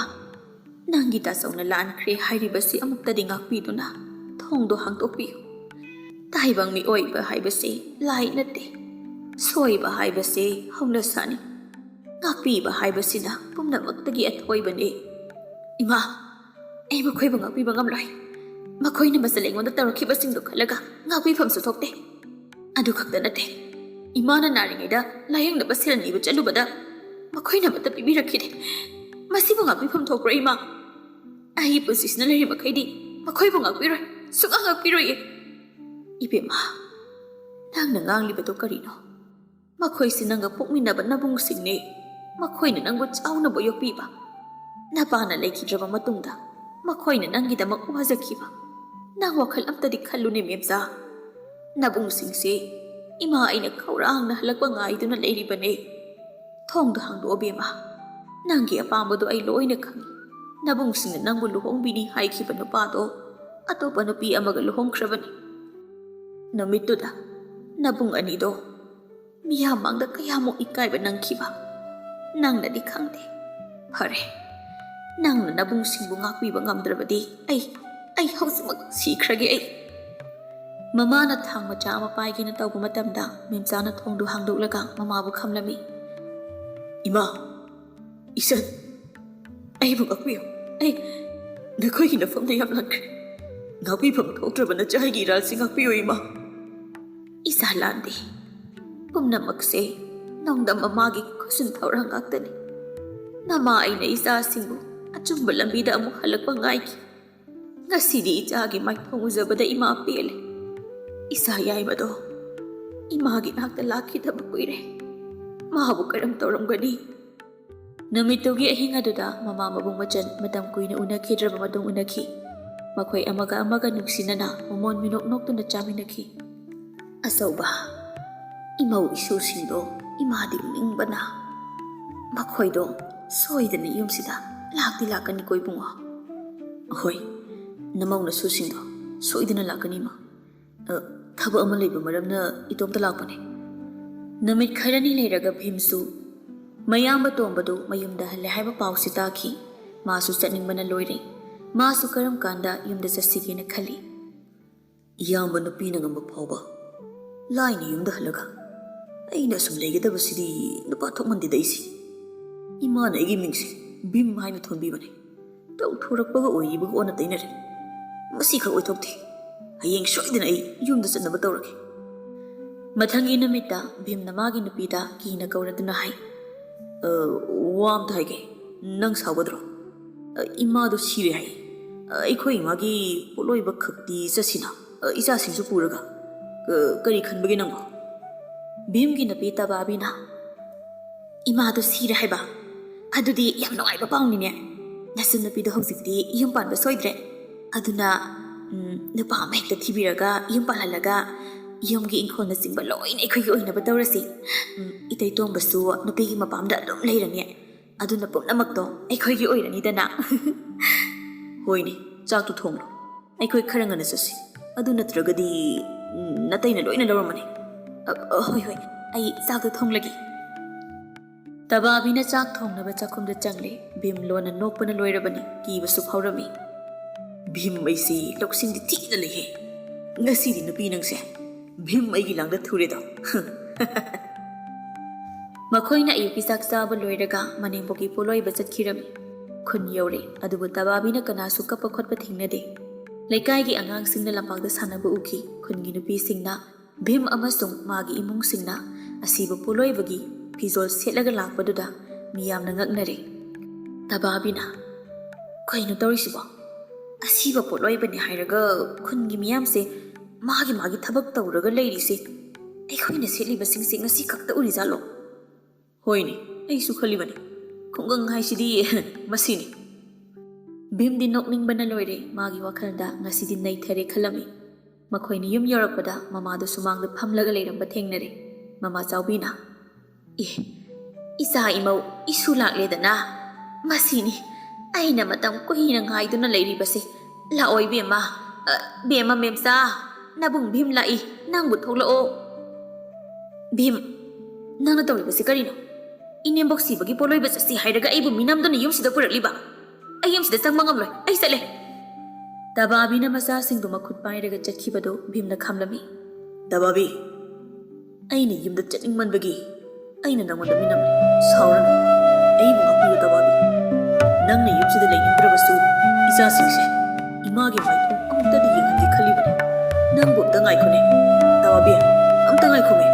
ꯅꯪꯒꯤ ꯇꯥꯆꯧꯅ ꯂꯥꯟꯈ꯭ꯔꯦ ꯍꯥꯏꯔꯤꯕꯁꯤ ꯑꯃꯨꯛꯇꯗꯤ ꯉꯥꯛꯄꯤꯗꯨꯅ ꯊꯣꯡꯗꯣ ꯍꯥꯡꯗꯣꯛꯄꯤꯌꯨ꯫ ꯇꯥꯏꯕꯪ ꯃꯤꯑꯣꯏꯕ ꯍꯥꯏꯕꯁꯤ ꯂꯥꯏ ꯅꯠꯇꯦ꯫ ꯁꯣꯏꯕ ꯍꯥꯏꯕꯁꯤ ꯍꯧꯅꯁꯥꯅꯤ꯫ ꯉꯥꯛꯄꯤꯕ ꯍꯥꯏꯕꯁꯤꯅ ꯄꯨꯝꯅꯃꯛꯇꯒꯤ ꯑꯊꯣꯏꯕꯅꯤ꯫" "ꯏꯃꯥ, ꯑꯩ ꯃꯈꯣꯏꯕꯨ ꯉꯥꯛꯄꯤꯕ ꯉꯝꯂꯣꯏ꯫ ꯃꯈꯣꯏꯅ ꯃꯆꯜ ꯑꯩꯉꯣꯟꯗ ꯇꯧꯔꯛꯈꯤꯕꯁꯤꯡꯗꯨ ꯈꯜꯂꯒ ꯉꯥꯛꯄꯤꯐꯝꯁꯨ ꯊꯣꯛꯇꯦ꯫ ꯑꯗꯨ ꯈꯛꯇ ꯅꯠꯇꯦ, ꯏꯃꯥꯅ ꯅꯥꯔꯤꯉꯩꯗ ꯂꯥꯌꯦꯡꯅꯕ ꯁꯦꯜ ꯅꯤꯕ ꯆꯠꯂꯨꯕꯗ ꯃꯈꯣꯏꯅ ꯑꯃꯠꯇ ꯄꯤꯕꯤꯔꯛꯈꯤꯗꯦ꯫ ꯃꯁꯤꯕꯨ ꯉꯥꯛꯄꯤꯐꯝ ꯊꯣꯛꯄ꯭ꯔꯣ, ꯏꯃꯥ? ꯑꯩꯒꯤ ꯄꯨꯟꯁꯤꯁꯤꯅ ꯂꯩꯔꯤ ꯃꯈꯩꯗꯤ ꯃꯈꯣꯏꯕꯨ ꯉꯥꯛꯄꯤꯔꯣꯏ, ꯁꯨꯡꯉꯥꯛ ꯉꯥꯛꯄꯤꯔꯣꯏꯌꯦ꯫" "ꯏꯕꯦꯝꯃ, ꯅꯪꯅ ꯉꯥꯡꯂꯤꯕꯗꯣ ꯀꯔꯤꯅꯣ? ꯃꯈꯣꯏꯁꯤ ꯅꯪꯒ ꯄꯣꯛꯃꯤꯟꯅꯕ ꯅꯕꯨꯡꯁꯤꯡꯅꯦ꯫ ꯃꯈꯣꯏꯅ ꯅꯪꯕꯨ ꯆꯥꯎꯅꯕ ꯌꯣꯛꯄꯤꯕ꯫ ꯅꯄꯥꯅ ꯂꯩꯈꯤꯗ꯭ꯔꯕ ꯃꯇꯨꯡꯗ ꯃꯈꯣꯏꯅ ꯅꯪꯒꯤꯗꯃꯛ ꯋꯥꯖꯈꯤꯕ꯫ ꯅꯪ ꯋꯥꯈꯜ ꯑꯝꯇꯗꯤ ꯈꯜꯂꯨꯅꯦ, ꯃꯦꯝꯆꯥ꯫ ꯅꯕꯨꯡꯁꯤꯡꯁꯦ ꯏꯃꯥ ꯑꯩꯅ ꯈꯧꯔꯥꯡꯅ ꯍꯜꯂꯛꯄ ꯉꯥꯏꯗꯨꯅ ꯂꯩꯔꯤꯕꯅꯦ꯫ ꯊꯣꯡꯗꯣ ꯍꯥꯡꯗꯣꯛꯑꯣ, ꯕꯦꯝꯃ꯫ ꯅꯪꯒꯤ ꯑꯄꯥꯝꯕꯗꯣ ꯑꯩ ꯂꯣꯏꯅ ꯈꯪꯏ꯫ ꯅꯕꯨꯡꯁꯤꯡꯅ ꯅꯪꯕꯨ ꯂꯨꯍꯣꯡꯕꯤꯅꯤ ꯍꯥꯏꯈꯤꯕ ꯅꯨꯄꯥꯗꯣ ꯑꯇꯣꯞꯄ ꯅꯨꯄꯤ ꯑꯃꯒ ꯂꯨꯍꯣꯡꯈ꯭ꯔꯕꯅꯤ꯫ ꯅꯨꯃꯤꯠꯇꯨꯗ ꯅꯕꯨꯡ ꯑꯅꯤꯗꯣ ꯃꯤꯌꯥꯝ ꯃꯥꯡꯗ ꯀꯌꯥꯃꯨꯛ ꯏꯀꯥꯏꯕ ꯅꯪꯈꯤꯕ ꯅꯪꯅꯗꯤ ꯈꯪꯗꯦ꯫ ꯐꯔꯦ, ꯅꯪꯅ ꯅꯕꯨꯡꯁꯤꯡꯕꯨ ꯉꯥꯛꯄꯤꯕ ꯉꯝꯗ꯭ꯔꯕꯗꯤ ꯑꯩ, ꯑꯩ ꯍꯧꯖꯤꯛꯃꯛ ꯁꯤꯈ꯭ꯔꯒꯦ ꯑꯩ꯫ ꯃꯃꯥꯅ ꯊꯥꯡ ꯃꯆꯥ ꯑꯃ ꯄꯥꯏꯒꯦꯅ ꯇꯧꯕ ꯃꯇꯝꯗ ꯃꯦꯝꯆꯥꯅ ꯊꯣꯡꯗꯨ ꯍꯥꯡꯗꯣꯛꯂꯒ ꯃꯃꯥꯕꯨ ꯈꯝꯂꯝꯃꯤ꯫ "ꯏꯃꯥ, ꯏꯆꯟ, ꯑꯩꯕꯨ ꯉꯥꯛꯄꯤꯌꯨ꯫ ꯑꯩ ꯅꯈꯣꯏꯒꯤ ꯅꯐꯝꯗ ꯌꯥꯝ ꯂꯥꯟꯈ꯭ꯔꯦ꯫ ꯉꯥꯛꯄꯤꯐꯝ ꯊꯣꯛꯇ꯭ꯔꯕ ꯅꯆꯥꯒꯤ ꯏꯔꯥꯜꯁꯤ ꯉꯥꯛꯄꯤꯌꯨ ꯏꯃꯥ꯫" "ꯏꯆꯥ ꯂꯥꯟꯗꯦ꯫ ꯄꯨꯝꯅꯃꯛꯁꯦ ꯅꯣꯡꯗꯝ ꯃꯃꯥꯒꯤ ꯈꯨꯠꯁꯨꯟ ꯊꯧꯔꯥꯡ ꯉꯥꯛꯇꯅꯤ꯫ ꯅꯃꯥ ꯑꯩꯅ ꯏꯆꯥꯁꯤꯡꯕꯨ ꯑꯆꯨꯝꯕ ꯂꯝꯕꯤꯗ ꯑꯃꯨꯛ ꯍꯜꯂꯛꯄ ꯉꯥꯏꯈꯤ꯫ ꯉꯁꯤꯗꯤ ꯏꯆꯥꯒꯤ ꯃꯥꯏꯊꯣꯡ ꯎꯖꯕꯗ ꯏꯃꯥ ꯄꯦꯜꯂꯦ꯫ ꯏꯆꯥ ꯌꯥꯏꯃꯗꯣ ꯏꯃꯥꯒꯤ ꯅꯥꯛꯇ ꯂꯥꯛꯈꯤꯗꯕ ꯀꯨꯏꯔꯦ꯫ ꯃꯥꯕꯨ ꯀꯔꯝ ꯇꯧꯔꯝꯒꯅꯤ?" ꯅꯨꯃꯤꯠꯇꯨꯒꯤ ꯑꯍꯤꯡ ꯑꯗꯨꯗ ꯃꯃꯥ ꯃꯕꯨꯡ ꯃꯆꯟ ꯃꯇꯝ ꯀꯨꯏꯅ ꯎꯅꯈꯤꯗ꯭ꯔꯕ ꯃꯇꯨꯡ ꯎꯅꯈꯤ꯫ ꯃꯈꯣꯏ ꯑꯃꯒ ꯑꯃꯒ ꯅꯨꯡꯁꯤꯅꯅ ꯃꯃꯣꯟ ꯃꯤꯅꯣꯛ ꯅꯣꯛꯇꯨꯅ ꯆꯥꯃꯤꯟꯅꯈꯤ꯫ "ꯑꯆꯧꯕ, ꯏꯃꯧ ꯏꯁꯨꯁꯤꯡꯗꯣ ꯏꯃꯥꯗꯤ ꯎꯅꯤꯡꯕꯅ꯫ ꯃꯈꯣꯏꯗꯣ ꯁꯣꯏꯗꯅ ꯌꯨꯝꯁꯤꯗ ꯂꯥꯛꯇꯤ ꯂꯥꯛꯀꯅꯤꯀꯣ ꯏꯕꯨꯡꯉꯣ?" "ꯍꯣꯏ, ꯅꯃꯧ ꯅꯁꯨꯁꯤꯡꯗꯣ ꯁꯣꯏꯗꯅ ꯂꯥꯛꯀꯅꯤ ꯏꯃꯥ꯫ ꯑ, ꯊꯕꯛ ꯑꯃ ꯂꯩꯕ ꯃꯔꯝꯅ ꯏꯇꯣꯝꯇ ꯂꯥꯛꯄꯅꯦ꯫" ꯅꯨꯃꯤꯠ ꯈꯔꯅꯤ ꯂꯩꯔꯒ ꯚꯤꯝꯁꯨ ꯃꯌꯥꯝꯕ ꯇꯣꯝꯕꯗꯨ ꯃꯌꯨꯝꯗ ꯍꯜꯂꯦ ꯍꯥꯏꯕ ꯄꯥꯎꯁꯤ ꯇꯥꯈꯤ꯫ ꯃꯥꯁꯨ ꯆꯠꯅꯤꯡꯕꯅ ꯂꯣꯏꯔꯦ꯫ ꯃꯥꯁꯨ ꯀꯔꯝ ꯀꯥꯟꯗ ꯌꯨꯝꯗ ꯆꯠꯁꯤꯒꯦꯅ ꯈꯜꯂꯤ꯫ "ꯏꯌꯥꯝꯕ ꯅꯨꯄꯤꯅ ꯉꯝꯕ ꯐꯥꯎꯕ ꯂꯥꯏꯅ ꯌꯨꯝꯗ ꯍꯜꯂꯒ ꯑꯩꯅ ꯑꯁꯨꯝ ꯂꯩꯒꯗꯕꯁꯤꯗꯤ ꯅꯨꯄꯥ ꯊꯣꯛꯃꯟꯗꯦꯗ ꯑꯩꯁꯦ꯫ ꯏꯃꯥꯅ ꯑꯩꯒꯤ ꯃꯤꯡꯁꯦ ꯚꯤꯝ ꯍꯥꯏꯅ ꯊꯣꯟꯕꯤꯕꯅꯦ꯫ ꯇꯧꯊꯣꯔꯛꯄꯒ ꯑꯣꯏꯔꯤꯕꯒ ꯑꯣꯟꯅ ꯇꯩꯅꯔꯦ꯫ ꯃꯁꯤꯈꯛ ꯑꯣꯏꯊꯣꯛꯇꯦ꯫ ꯍꯌꯦꯡ ꯁꯣꯏꯗꯅ ꯑꯩ ꯌꯨꯝꯗ ꯆꯠꯅꯕ ꯇꯧꯔꯒꯦ꯫" ꯃꯊꯪꯒꯤ ꯅꯨꯃꯤꯠꯇ ꯚꯤꯝꯅ ꯃꯥꯒꯤ ꯅꯨꯄꯤꯗ ꯀꯤꯅ ꯀꯧꯔꯗꯨꯅ ꯍꯥꯏ, "ꯑ, ꯋꯥ ꯑꯝꯇ ꯍꯥꯏꯒꯦ, ꯅꯪ ꯁꯥꯎꯒꯗ꯭ꯔꯣ? ꯑ, ꯏꯃꯥꯗꯣ ꯁꯤꯔꯦ ꯍꯥꯏ꯫ ꯑ, ꯑꯩꯈꯣꯏ ꯏꯃꯥꯒꯤ ꯄꯣꯠꯂꯣꯏꯕ ꯈꯛꯇꯤ ꯆꯠꯁꯤꯅ, ꯑ, ꯏꯆꯥꯁꯤꯡꯁꯨ ꯄꯨꯔꯒ꯫ ꯑ, ꯀꯔꯤ ꯈꯟꯕꯒꯦ ꯅꯪꯕꯣ?" ꯚꯤꯝꯒꯤ ꯅꯨꯄꯤ ꯇꯕꯥꯕꯤꯅ, "ꯏꯃꯥꯗꯣ ꯁꯤꯔꯦ ꯍꯥꯏꯕ? ꯑꯗꯨꯗꯤ ꯌꯥꯝ ꯅꯨꯡꯉꯥꯏꯕ ꯄꯥꯎꯅꯤꯅꯦ꯫ ꯅꯆꯟꯅꯨꯄꯤꯗꯣ ꯍꯧꯖꯤꯛꯇꯤ ꯌꯨꯝ ꯄꯥꯟꯕ ꯁꯣꯏꯗ꯭ꯔꯦ꯫ ꯑꯗꯨꯅ, ꯎꯝ, ꯅꯨꯄꯥ ꯑꯃ ꯍꯦꯛꯇ ꯊꯤꯕꯤꯔꯒ ꯌꯨꯝ ꯄꯥꯜꯍꯜꯂꯒ ꯌꯨꯝꯒꯤ ꯏꯪꯈꯣꯜꯅꯆꯤꯡꯕ ꯂꯣꯏꯅ ꯑꯩꯈꯣꯏꯒꯤ ꯑꯣꯏꯅꯕ ꯇꯧꯔꯁꯤ꯫ ꯎꯝ, ꯏꯇꯩ ꯇꯣꯝꯕꯁꯨ ꯅꯨꯄꯤꯒꯤ ꯃꯄꯥꯝꯗ ꯑꯗꯨꯝ ꯂꯩꯔꯅꯤ꯫ ꯑꯗꯨꯅ ꯄꯨꯝꯅꯃꯛꯇꯣ ꯑꯩꯈꯣꯏꯒꯤ ꯑꯣꯏꯔꯅꯤꯗꯅ꯫ ꯍꯣꯏꯅꯦ, ꯆꯥꯛꯇꯨ ꯊꯣꯡꯂꯣ꯫ ꯑꯩꯈꯣꯏ ꯈꯔ ꯉꯟꯅ ꯆꯠꯁꯤ꯫ ꯑꯗꯨ ꯅꯠꯇ꯭ꯔꯒꯗꯤ, ꯎꯝ, ꯅꯇꯩꯅ ꯂꯣꯏꯅ ꯂꯧꯔꯝꯃꯅꯤ꯫ ꯑ, ꯑ, ꯍꯣꯏ, ꯍꯣꯏ, ꯑꯩ ꯆꯥꯛꯇꯨ ꯊꯣꯡꯂꯒꯦ꯫ ꯇꯕꯥꯕꯤꯅ ꯆꯥꯛ ꯊꯣꯡꯅꯕ ꯆꯥꯛꯈꯨꯝꯗ ꯆꯪꯂꯦ꯫ ꯚꯤꯝ ꯂꯣꯟꯅ ꯅꯣꯛꯄꯅ ꯂꯣꯏꯔꯕꯅꯤ꯫ ꯀꯤꯕꯁꯨ ꯐꯥꯎꯔꯝꯃꯤ꯫ "ꯚꯤꯝ ꯑꯩꯁꯤ ꯂꯧꯁꯤꯡꯗꯤ ꯊꯤꯅ ꯂꯩꯍꯦ꯫ ꯉꯁꯤꯗꯤ ꯅꯨꯄꯤ ꯅꯪꯁꯦ ꯚꯤꯝ ꯑꯩꯒꯤ ꯂꯥꯡꯗ ꯊꯨꯔꯦꯗꯣ꯫" ꯃꯈꯣꯏꯅ ꯑꯌꯨꯛꯀꯤ ꯆꯥꯛ ꯆꯥꯕ ꯂꯣꯏꯔꯒ ꯃꯅꯦꯝꯕꯣꯛꯀꯤ ꯄꯣꯠꯂꯣꯏꯕ ꯆꯠꯈꯤꯔꯝꯃꯤ꯫ ꯈꯨꯟ ꯌꯧꯔꯦ, ꯑꯗꯨꯕꯨ ꯇꯕꯥꯕꯤꯅ ꯀꯅꯥꯁꯨ ꯀꯞꯄ ꯈꯣꯠꯄ ꯊꯦꯡꯅꯗꯦ꯫ ꯂꯩꯀꯥꯏꯒꯤ ꯑꯉꯥꯡꯁꯤꯡꯅ ꯂꯝꯄꯥꯛꯇ ꯁꯥꯟꯅꯕ ꯎꯈꯤ꯫ ꯈꯨꯟꯒꯤ ꯅꯨꯄꯤꯁꯤꯡꯅ ꯚꯤꯝ ꯑꯃꯁꯨꯡ ꯃꯥꯒꯤ ꯏꯃꯨꯡꯁꯤꯡꯅ ꯑꯁꯤꯕ ꯄꯣꯠꯂꯣꯏꯕꯒꯤ ꯐꯤꯖꯣꯜ ꯁꯦꯠꯂꯒ ꯂꯥꯛꯄꯗꯨꯗ ꯃꯤꯌꯥꯝꯅ ꯉꯛꯅꯔꯦ꯫ ꯇꯕꯥꯕꯤꯅ, "ꯀꯩꯅꯣ ꯇꯧꯔꯤꯁꯤꯕꯣ? ꯑꯁꯤꯕ ꯄꯣꯠꯂꯣꯏꯕꯅꯤ ꯍꯥꯏꯔꯒ ꯈꯨꯟꯒꯤ ꯃꯤꯌꯥꯝꯁꯦ ꯃꯥꯒꯤ ꯃꯥꯒꯤ ꯊꯕꯛ ꯇꯧꯔꯒ ꯂꯩꯔꯤꯁꯦ ꯑꯩꯈꯣꯏꯅ ꯁꯦꯠꯂꯤꯕꯁꯤꯡꯁꯦ ꯉꯁꯤ ꯈꯛꯇ ꯎꯔꯤꯖꯥꯠꯂꯣ?" "ꯍꯣꯏꯅꯦ, ꯑꯩꯁꯨ ꯈꯜꯂꯤꯕꯅꯤ꯫ ꯈꯨꯡꯒꯪ ꯍꯥꯏꯁꯤꯗꯤ ꯃꯁꯤꯅꯤ꯫" ꯚꯤꯝꯗꯤ ꯅꯣꯛꯅꯤꯡꯕꯅ ꯂꯣꯏꯔꯦ꯫ ꯃꯥꯒꯤ ꯋꯥꯈꯜꯗ ꯉꯁꯤꯗꯤ ꯅꯩꯊꯔꯦ ꯈꯜꯂꯝꯃꯤ꯫ ꯃꯈꯣꯏꯅ ꯌꯨꯝ ꯌꯧꯔꯛꯄꯗ ꯃꯃꯥꯗꯨ ꯁꯨꯃꯥꯡꯗ ꯐꯝꯂꯒ ꯂꯩꯔꯝꯕ ꯊꯦꯡꯅꯔꯦ꯫ ꯃꯃꯥ ꯆꯥꯎꯕꯤꯅ, "ꯑꯦ, ꯏꯆꯥ ꯏꯃꯧ, ꯏꯁꯨ ꯂꯥꯛꯂꯦꯗꯅ꯫ ꯃꯁꯤꯅꯤ ꯑꯩꯅ ꯃꯇꯝ ꯀꯨꯏꯅ ꯉꯥꯏꯗꯨꯅ ꯂꯩꯔꯤꯕꯁꯦ꯫ ꯂꯥꯛꯑꯣ ꯏꯕꯦꯝꯃ, ꯑ, ꯕꯦꯝꯃ ꯃꯦꯝꯆꯥ, ꯅꯕꯨꯡ ꯚꯤꯝ ꯂꯥꯛꯏ, ꯅꯪꯕꯨ ꯊꯣꯛꯂꯛꯑꯣ꯫" "ꯚꯤꯝ, ꯅꯪꯅ ꯇꯧꯔꯤꯕꯁꯤ ꯀꯔꯤꯅꯣ? ꯏꯅꯦꯝꯕꯣꯛ ꯁꯤꯕꯒꯤ ꯄꯣꯠꯂꯣꯏꯕ ꯆꯠꯁꯤ ꯍꯥꯏꯔꯒ ꯑꯩꯕꯨ ꯃꯤꯅꯝꯗꯨꯅ ꯌꯨꯝꯁꯤꯗ ꯄꯨꯔꯛꯂꯤꯕ? ꯑꯩ ꯌꯨꯝꯁꯤꯗ ꯆꯪꯕ ꯉꯝꯂꯣꯏ, ꯑꯩ ꯆꯠꯂꯦ꯫" ꯇꯕꯥꯕꯤꯅ ꯃꯆꯥꯁꯤꯡꯗꯨ ꯃꯈꯨꯠ ꯄꯥꯏꯔꯒ ꯆꯠꯈꯤꯕꯗꯨ ꯚꯤꯝꯅ ꯈꯥꯝꯂꯝꯃꯤ꯫ "ꯇꯕꯥꯕꯤ, ꯑꯩꯅ ꯌꯨꯝꯗ ꯆꯠꯅꯤꯡꯃꯟꯕꯒꯤ ꯑꯩꯅ ꯅꯪꯉꯣꯟꯗ ꯃꯤꯅꯝꯂꯦ꯫ ꯁꯥꯎꯔꯅꯨ꯫ ꯑꯩꯕꯨ ꯉꯥꯛꯄꯤꯌꯨ ꯇꯕꯥꯕꯤ꯫ ꯅꯪꯅ ꯌꯨꯝꯁꯤꯗ ꯂꯩꯅꯤꯡꯗ꯭ꯔꯕꯁꯨ ꯏꯆꯥꯁꯤꯡꯁꯦ ꯏꯃꯥꯒꯤ ꯃꯥꯏꯊꯣꯡ ꯑꯃꯨꯛꯇꯗꯤ ꯌꯦꯡꯍꯟꯒꯦ ꯈꯜꯂꯤꯕꯅꯤ꯫ ꯅꯪꯕꯨ ꯑꯝꯇ ꯉꯥꯏꯈꯣꯅꯦ꯫ ꯇꯕꯥꯕꯤ, ꯑꯝꯇ ꯉꯥꯏꯈꯣꯃꯦ꯫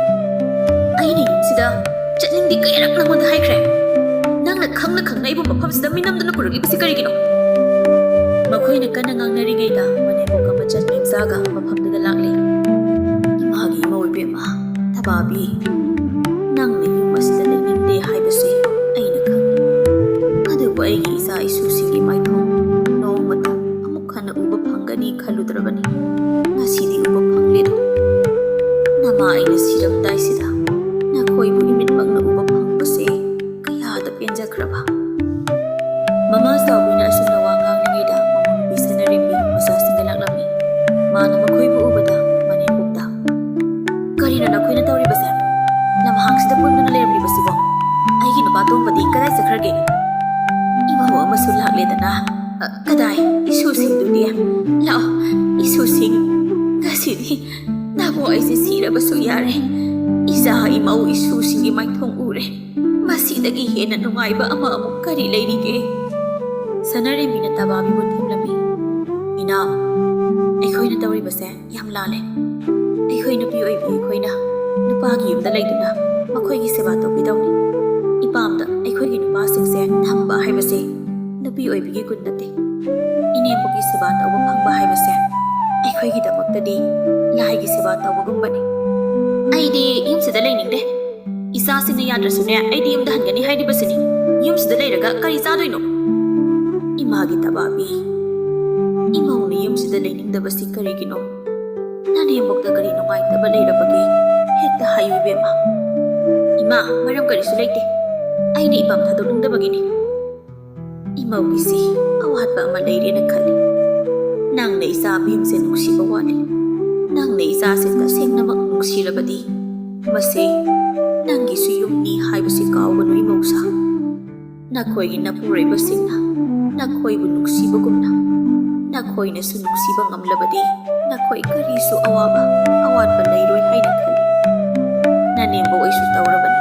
ꯑꯩꯅ ꯌꯨꯝꯁꯤꯗ ꯆꯠꯅꯤꯡꯗꯦ ꯀꯌꯥꯔꯛ ꯅꯪꯉꯣꯟꯗ ꯍꯥꯏꯈ꯭ꯔꯦ꯫ ꯅꯪꯅ ꯈꯪꯅ ꯈꯪꯅ ꯑꯩꯕꯨ ꯃꯐꯝꯁꯤꯗ ꯃꯤꯅꯝꯗꯨꯅ ꯄꯨꯔꯛꯂꯤꯕꯁꯤ ꯀꯔꯤꯒꯤꯅꯣ?" ꯃꯈꯣꯏꯅ ꯀꯟꯅ ꯉꯥꯡꯅꯔꯤꯉꯩꯗ ꯃꯅꯦꯝꯕꯣꯛꯀ ꯃꯆꯟ ꯃꯦꯝꯆꯥꯒ ꯃꯐꯝꯗꯨꯗ ꯂꯥꯛꯂꯦ꯫ "ꯏꯃꯥꯒꯤ ꯏꯃꯧ ꯏꯕꯦꯝꯃ, ꯇꯕꯥꯕꯤ, ꯅꯪꯅ ꯌꯨꯝ ꯑꯁꯤꯗ ꯂꯩꯅꯤꯡꯗꯦ ꯍꯥꯏꯕꯁꯤ ꯑꯩꯅ ꯈꯪꯏ꯫ ꯑꯗꯨꯕꯨ ꯑꯩꯒꯤ ꯏꯆꯥ ꯏꯁꯨꯁꯤꯡꯒꯤ ꯃꯥꯏꯊꯣꯡ ꯅꯣꯡꯃꯇ ꯑꯃꯨꯛ ꯍꯟꯅ ꯎꯕ ꯐꯪꯒꯅꯤ ꯈꯜꯂꯨꯗ꯭ꯔꯕꯅꯤ꯫ ꯉꯁꯤꯗꯤ ꯎꯕ ꯐꯪꯂꯦꯗꯣ꯫ ꯅꯃꯥ ꯑꯩꯅ ꯁꯤꯔꯝꯗꯥꯏꯁꯤꯗ ꯅꯈꯣꯏꯕꯨ ꯏꯃꯤꯠꯃꯛꯅ ꯎꯕ ꯐꯪꯕꯁꯦ ꯀꯌꯥꯗ ꯄꯦꯟꯖꯈ꯭ꯔꯕ꯫ ꯀꯗꯥꯏ ꯆꯠꯈ꯭ꯔꯒꯦ? ꯏꯃꯧ ꯑꯃꯁꯨ ꯂꯥꯛꯂꯦꯗꯅ꯫ ꯑ, ꯀꯗꯥꯏ? ꯏꯁꯨꯁꯤꯡꯗꯨꯗꯤ? ꯂꯥꯛꯑꯣ, ꯏꯁꯨꯁꯤꯡ꯫ ꯉꯁꯤꯗꯤ ꯅꯕꯨ ꯑꯩꯁꯦ ꯁꯤꯔꯕꯁꯨ ꯌꯥꯔꯦ꯫ ꯏꯆꯥ, ꯏꯃꯧ, ꯏꯁꯨꯁꯤꯡꯒꯤ ꯃꯥꯏꯊꯣꯡ ꯎꯔꯦ꯫ ꯃꯁꯤꯗꯒꯤ ꯍꯦꯟꯅ ꯅꯨꯡꯉꯥꯏꯕ ꯑꯃ ꯑꯃꯨꯛ ꯀꯔꯤ ꯂꯩꯔꯤꯒꯦ? ꯁꯅꯥꯔꯦꯝꯕꯤꯅ ꯇꯕꯥꯕꯤꯕꯨ ꯊꯦꯝꯂꯝꯃꯤ꯫ ꯏꯅꯥꯎ, ꯑꯩꯈꯣꯏꯅ ꯇꯧꯔꯤꯕꯁꯦ ꯌꯥꯝ ꯂꯥꯜꯂꯦ꯫ ꯑꯩꯈꯣꯏ ꯅꯨꯄꯤ ꯑꯣꯏꯕꯤ ꯑꯩꯈꯣꯏꯅ ꯅꯨꯄꯥꯒꯤ ꯌꯨꯝꯗ ꯂꯩꯗꯨꯅ ꯃꯈꯣꯏꯒꯤ ꯁꯦꯕꯥ ꯇꯧꯕꯤꯗꯧꯅꯤ꯫ ꯏꯄꯥꯝꯗ ꯑꯩꯈꯣꯏꯒꯤ ꯅꯨꯄꯥꯁꯤꯡꯁꯦ ꯊꯝꯕ ꯍꯥꯏꯕꯁꯦ ꯅꯨꯄꯤ ꯑꯣꯏꯕꯤꯒꯤ ꯒꯨꯟ ꯅꯠꯇꯦ꯫ ꯏꯅꯦꯝꯕꯣꯛꯀꯤ ꯁꯦꯕꯥ ꯇꯧꯕ ꯐꯪꯕ ꯍꯥꯏꯕꯁꯦ ꯑꯩꯈꯣꯏꯒꯤꯗꯃꯛꯇꯗꯤ ꯂꯥꯏꯒꯤ ꯁꯦꯕꯥ ꯇꯧꯕꯒꯨꯝꯕꯅꯤ꯫ ꯑꯩꯗꯤ ꯌꯨꯝꯁꯤꯗ ꯂꯩꯅꯤꯡꯗꯦ꯫ ꯏꯆꯥꯁꯤꯡꯅ ꯌꯥꯗ꯭ꯔꯁꯨꯅꯦ, ꯑꯩꯗꯤ ꯌꯨꯝꯗ ꯍꯟꯒꯅꯤ ꯍꯥꯏꯔꯤꯕꯁꯤꯅꯤ꯫ ꯌꯨꯝꯁꯤꯗ ꯂꯩꯔꯒ ꯀꯔꯤ ꯆꯥꯗꯣꯏꯅꯣ? ꯏꯃꯥꯒꯤ ꯇꯕꯥꯕꯤ, ꯏꯃꯧꯅ ꯌꯨꯝꯁꯤꯗ ꯂꯩꯅꯤꯡꯗꯕꯁꯤ ꯀꯔꯤꯒꯤꯅꯣ? ꯅꯅꯦꯝꯕꯣꯛꯇ ꯀꯔꯤ ꯅꯨꯡꯉꯥꯏꯇꯕ ꯂꯩꯔꯕꯒꯦ? ꯍꯦꯛꯇ ꯍꯥꯏꯌꯨ, ꯏꯕꯦꯝꯃ꯫ ꯏꯃꯥ, ꯃꯔꯝ ꯀꯔꯤꯁꯨ ꯂꯩꯇꯦ꯫ ꯑꯩꯅ ꯏꯄꯥꯝ ꯊꯥꯗꯣꯛꯅꯤꯡꯗꯕꯒꯤꯅꯤ꯫ ꯏꯃꯧꯒꯤꯁꯤ ꯑꯋꯥꯠꯄ ꯑꯃ ꯂꯩꯔꯦꯅ ꯈꯜꯂꯤ꯫ ꯅꯪꯅ ꯏꯆꯥ ꯚꯤꯝꯁꯦ ꯅꯨꯡꯁꯤꯕ ꯋꯥꯠꯂꯤ꯫ ꯅꯪꯅ ꯏꯆꯥꯁꯦ ꯇꯁꯦꯡꯅꯃꯛ ꯅꯨꯡꯁꯤꯔꯕꯗꯤ, ꯃꯁꯤ ꯅꯪꯒꯤꯁꯨ ꯌꯨꯝꯅꯤ ꯍꯥꯏꯕꯁꯤ ꯀꯥꯎꯒꯅꯨ, ꯏꯃꯧꯁꯥ꯫ ꯅꯈꯣꯏꯒꯤ ꯅꯄꯨꯔꯣꯏꯕꯁꯤꯡꯅ ꯅꯈꯣꯏꯕꯨ ꯅꯨꯡꯁꯤꯕꯒꯨꯝꯅ, ꯅꯈꯣꯏꯅꯁꯨ ꯅꯨꯡꯁꯤꯕ ꯉꯝꯂꯕꯗꯤ, ꯅꯈꯣꯏ ꯀꯔꯤꯁꯨ ꯑꯋꯥꯕ, ꯑꯋꯥꯠꯄ ꯂꯩꯔꯣꯏ ꯍꯥꯏꯅ ꯈꯜꯂꯤ꯫ ꯅꯅꯦꯝꯕꯣꯛ ꯑꯩꯁꯨ ꯇꯧꯔꯕꯅꯤ꯫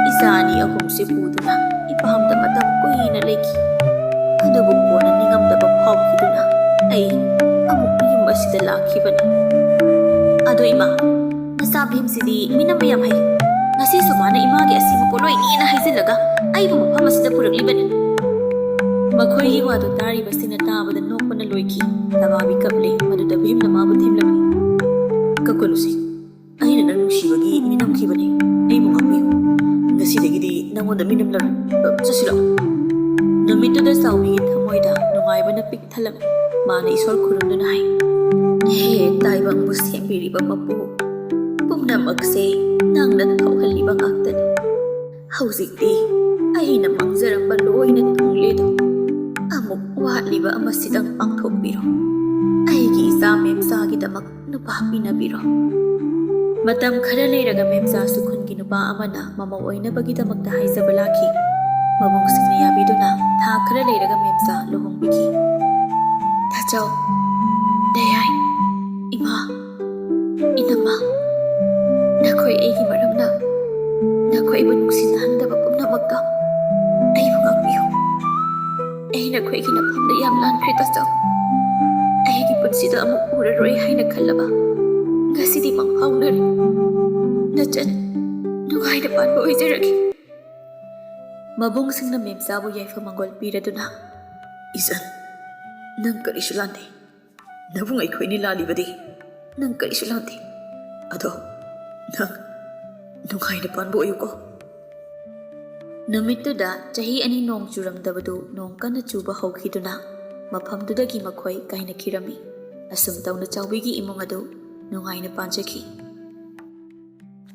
ꯏꯆꯥ ꯑꯅꯤ ꯑꯍꯨꯝꯁꯦ ꯄꯨꯗꯨꯅ ꯏꯄꯥꯝꯗ ꯃꯇꯝ ꯀꯨꯏꯅ ꯂꯩꯈꯤ꯫ ꯑꯗꯨꯕꯨ ꯀꯣꯟꯅ ꯅꯤꯡꯉꯝꯗꯕ ꯐꯥꯎꯈꯤꯗꯨꯅ ꯑꯩ ꯑꯃꯨꯛ ꯌꯨꯝ ꯑꯁꯤꯗ ꯂꯥꯛꯈꯤꯕꯅꯤ꯫ ꯑꯗꯣ ꯏꯃꯥ, ꯅꯆꯥ ꯚꯤꯝꯁꯤꯗꯤ ꯃꯤꯅꯝꯕ ꯌꯥꯝ ꯍꯩ꯫ ꯉꯁꯤꯁꯨ ꯃꯥꯅ ꯏꯃꯥꯒꯤ ꯑꯁꯤꯕ ꯄꯣꯠꯂꯣꯏꯅꯦꯅ ꯍꯥꯏꯖꯤꯜꯂꯒ ꯑꯩꯕꯨ ꯃꯐꯝ ꯑꯁꯤꯗ ꯄꯨꯔꯛꯂꯤꯕꯅꯤ꯫ ꯃꯈꯣꯏꯒꯤ ꯋꯥꯗꯨ ꯇꯥꯔꯤꯕꯁꯤꯡꯅ ꯇꯥꯕꯗ ꯅꯣꯛꯄꯅ ꯂꯣꯏꯈꯤ꯫ ꯇꯕꯥꯕꯤ ꯀꯞꯂꯦ꯫ ꯃꯗꯨꯗ ꯚꯤꯝꯅ ꯃꯥꯕꯨ ꯊꯦꯝꯂꯝꯃꯤ꯫ "ꯀꯞꯀꯅꯨꯁꯦ꯫ ꯑꯩꯅ ꯅꯪ ꯅꯨꯡꯁꯤꯕꯒꯤ ꯃꯤꯅꯝꯈꯤꯕꯅꯤ꯫ ꯑꯩꯕꯨ ꯉꯥꯛꯄꯤꯌꯨ꯫ ꯉꯁꯤꯗꯒꯤꯗꯤ ꯅꯪꯉꯣꯟꯗ ꯃꯤꯅꯝꯂꯔꯣꯏ꯫ ꯆꯠꯁꯤ ꯂꯥꯛꯑꯣ꯫" ꯅꯨꯃꯤꯠꯇꯨꯗ ꯆꯥꯎꯕꯤꯒꯤ ꯊꯃꯣꯏꯗ ꯅꯨꯡꯉꯥꯏꯕꯅ ꯄꯤꯛ ꯊꯜꯂꯝꯃꯤ꯫ ꯃꯥꯅ ꯏꯁꯣꯔ ꯈꯨꯔꯨꯝꯗꯨꯅ ꯍꯥꯏ, "ꯍꯦ ꯇꯥꯏꯕꯪꯕꯨ ꯁꯦꯝꯕꯤꯔꯤꯕ ꯃꯄꯨ, ꯄꯨꯝꯅꯃꯛꯁꯦ ꯅꯪꯅ ꯊꯣꯛꯍꯜꯂꯤꯕ ꯉꯥꯛꯇꯅꯤ꯫ ꯍꯧꯖꯤꯛꯇꯤ ꯑꯩꯅ ꯃꯥꯡꯖꯔꯝꯕ ꯂꯣꯏꯅ ꯊꯨꯡꯂꯦꯗꯣ꯫ ꯑꯃꯨꯛ ꯋꯥꯠꯂꯤꯕ ꯑꯃꯁꯤꯗꯪ ꯄꯥꯡꯊꯣꯛꯄꯤꯔꯣ꯫ ꯑꯩꯒꯤ ꯏꯆꯥ ꯃꯦꯝꯆꯥꯒꯤꯗꯃꯛ ꯅꯨꯄꯥ ꯄꯤꯅꯕꯤꯔꯣ꯫" ꯃꯇꯝ ꯈꯔ ꯂꯩꯔꯒ ꯃꯦꯝꯆꯥꯁꯨ ꯈꯨꯟꯒꯤ ꯅꯨꯄꯥ ꯑꯃꯅ ꯃꯃꯧ ꯑꯣꯏꯅꯕꯒꯤꯗꯃꯛꯇ ꯍꯥꯏꯖꯕ ꯂꯥꯛꯈꯤ꯫ ꯃꯕꯨꯡꯁꯤꯡꯅ ꯌꯥꯕꯤꯗꯨꯅ ꯊꯥ ꯈꯔ ꯂꯩꯔꯒ ꯃꯦꯝꯆꯥ ꯂꯨꯍꯣꯡꯕꯤꯈꯤ꯫ ꯇꯥꯆꯧ, ꯗꯌꯥꯏ, ꯏꯃꯥ, ꯏꯅꯝꯃ, ꯅꯈꯣꯏ ꯑꯩꯒꯤ ꯃꯔꯝꯅ ꯅꯈꯣꯏꯕꯨ ꯅꯨꯡꯁꯤꯅꯍꯟꯗꯕ ꯄꯨꯝꯅꯃꯛꯇꯣ ꯑꯩꯕꯨ ꯉꯥꯛꯄꯤꯌꯨ꯫ ꯑꯩ ꯅꯈꯣꯏꯒꯤ ꯅꯐꯝꯗ ꯌꯥꯝ ꯂꯥꯟꯈ꯭ꯔꯦ ꯇꯥꯆꯧ꯫ ꯑꯩꯒꯤ ꯄꯨꯟꯁꯤꯗ ꯑꯃꯨꯛ ꯎꯔꯔꯣꯏ ꯍꯥꯏꯅ ꯈꯜꯂꯕ ꯉꯁꯤꯗꯤ ꯃꯪꯐꯥꯎꯅꯔꯦ꯫ ꯅꯆꯟ ꯅꯨꯡꯉꯥꯏꯅ ꯄꯥꯟꯕ ꯑꯣꯏꯖꯔꯒꯦ꯫ ꯃꯕꯨꯡꯁꯤꯡꯅ ꯃꯦꯝꯆꯥꯕꯨ ꯌꯥꯏꯐ ꯃꯪꯒꯣꯜ ꯄꯤꯔꯗꯨꯅ, "ꯏꯆꯟ, ꯅꯪ ꯀꯔꯤꯁꯨ ꯂꯥꯟꯗꯦ꯫ ꯅꯕꯨꯡ ꯑꯩꯈꯣꯏꯅꯤ ꯂꯥꯜꯂꯤꯕꯗꯤ ꯅꯪ ꯀꯔꯤꯁꯨ ꯂꯥꯟꯗꯦ꯫ ꯑꯗꯣ ꯅꯪ ꯅꯨꯡꯉꯥꯏꯅ ꯄꯥꯟꯕ ꯑꯣꯏꯌꯨꯀꯣ꯫" ꯅꯨꯃꯤꯠꯇꯨꯗ ꯆꯍꯤ ꯑꯅꯤ ꯅꯣꯡ ꯆꯨꯔꯝꯗꯕꯗꯨ ꯅꯣꯡ ꯀꯟꯅ ꯆꯨꯕ ꯍꯧꯈꯤꯗꯨꯅ ꯃꯐꯝꯗꯨꯗꯒꯤ ꯃꯈꯣꯏ ꯀꯥꯏꯅꯈꯤꯔꯝꯃꯤ꯫ ꯑꯁꯨꯝ ꯇꯧꯅ ꯆꯥꯎꯕꯤꯒꯤ ꯏꯃꯨꯡ ꯑꯗꯨ ꯅꯨꯡꯉꯥꯏꯅ ꯄꯥꯟꯖꯈꯤ꯫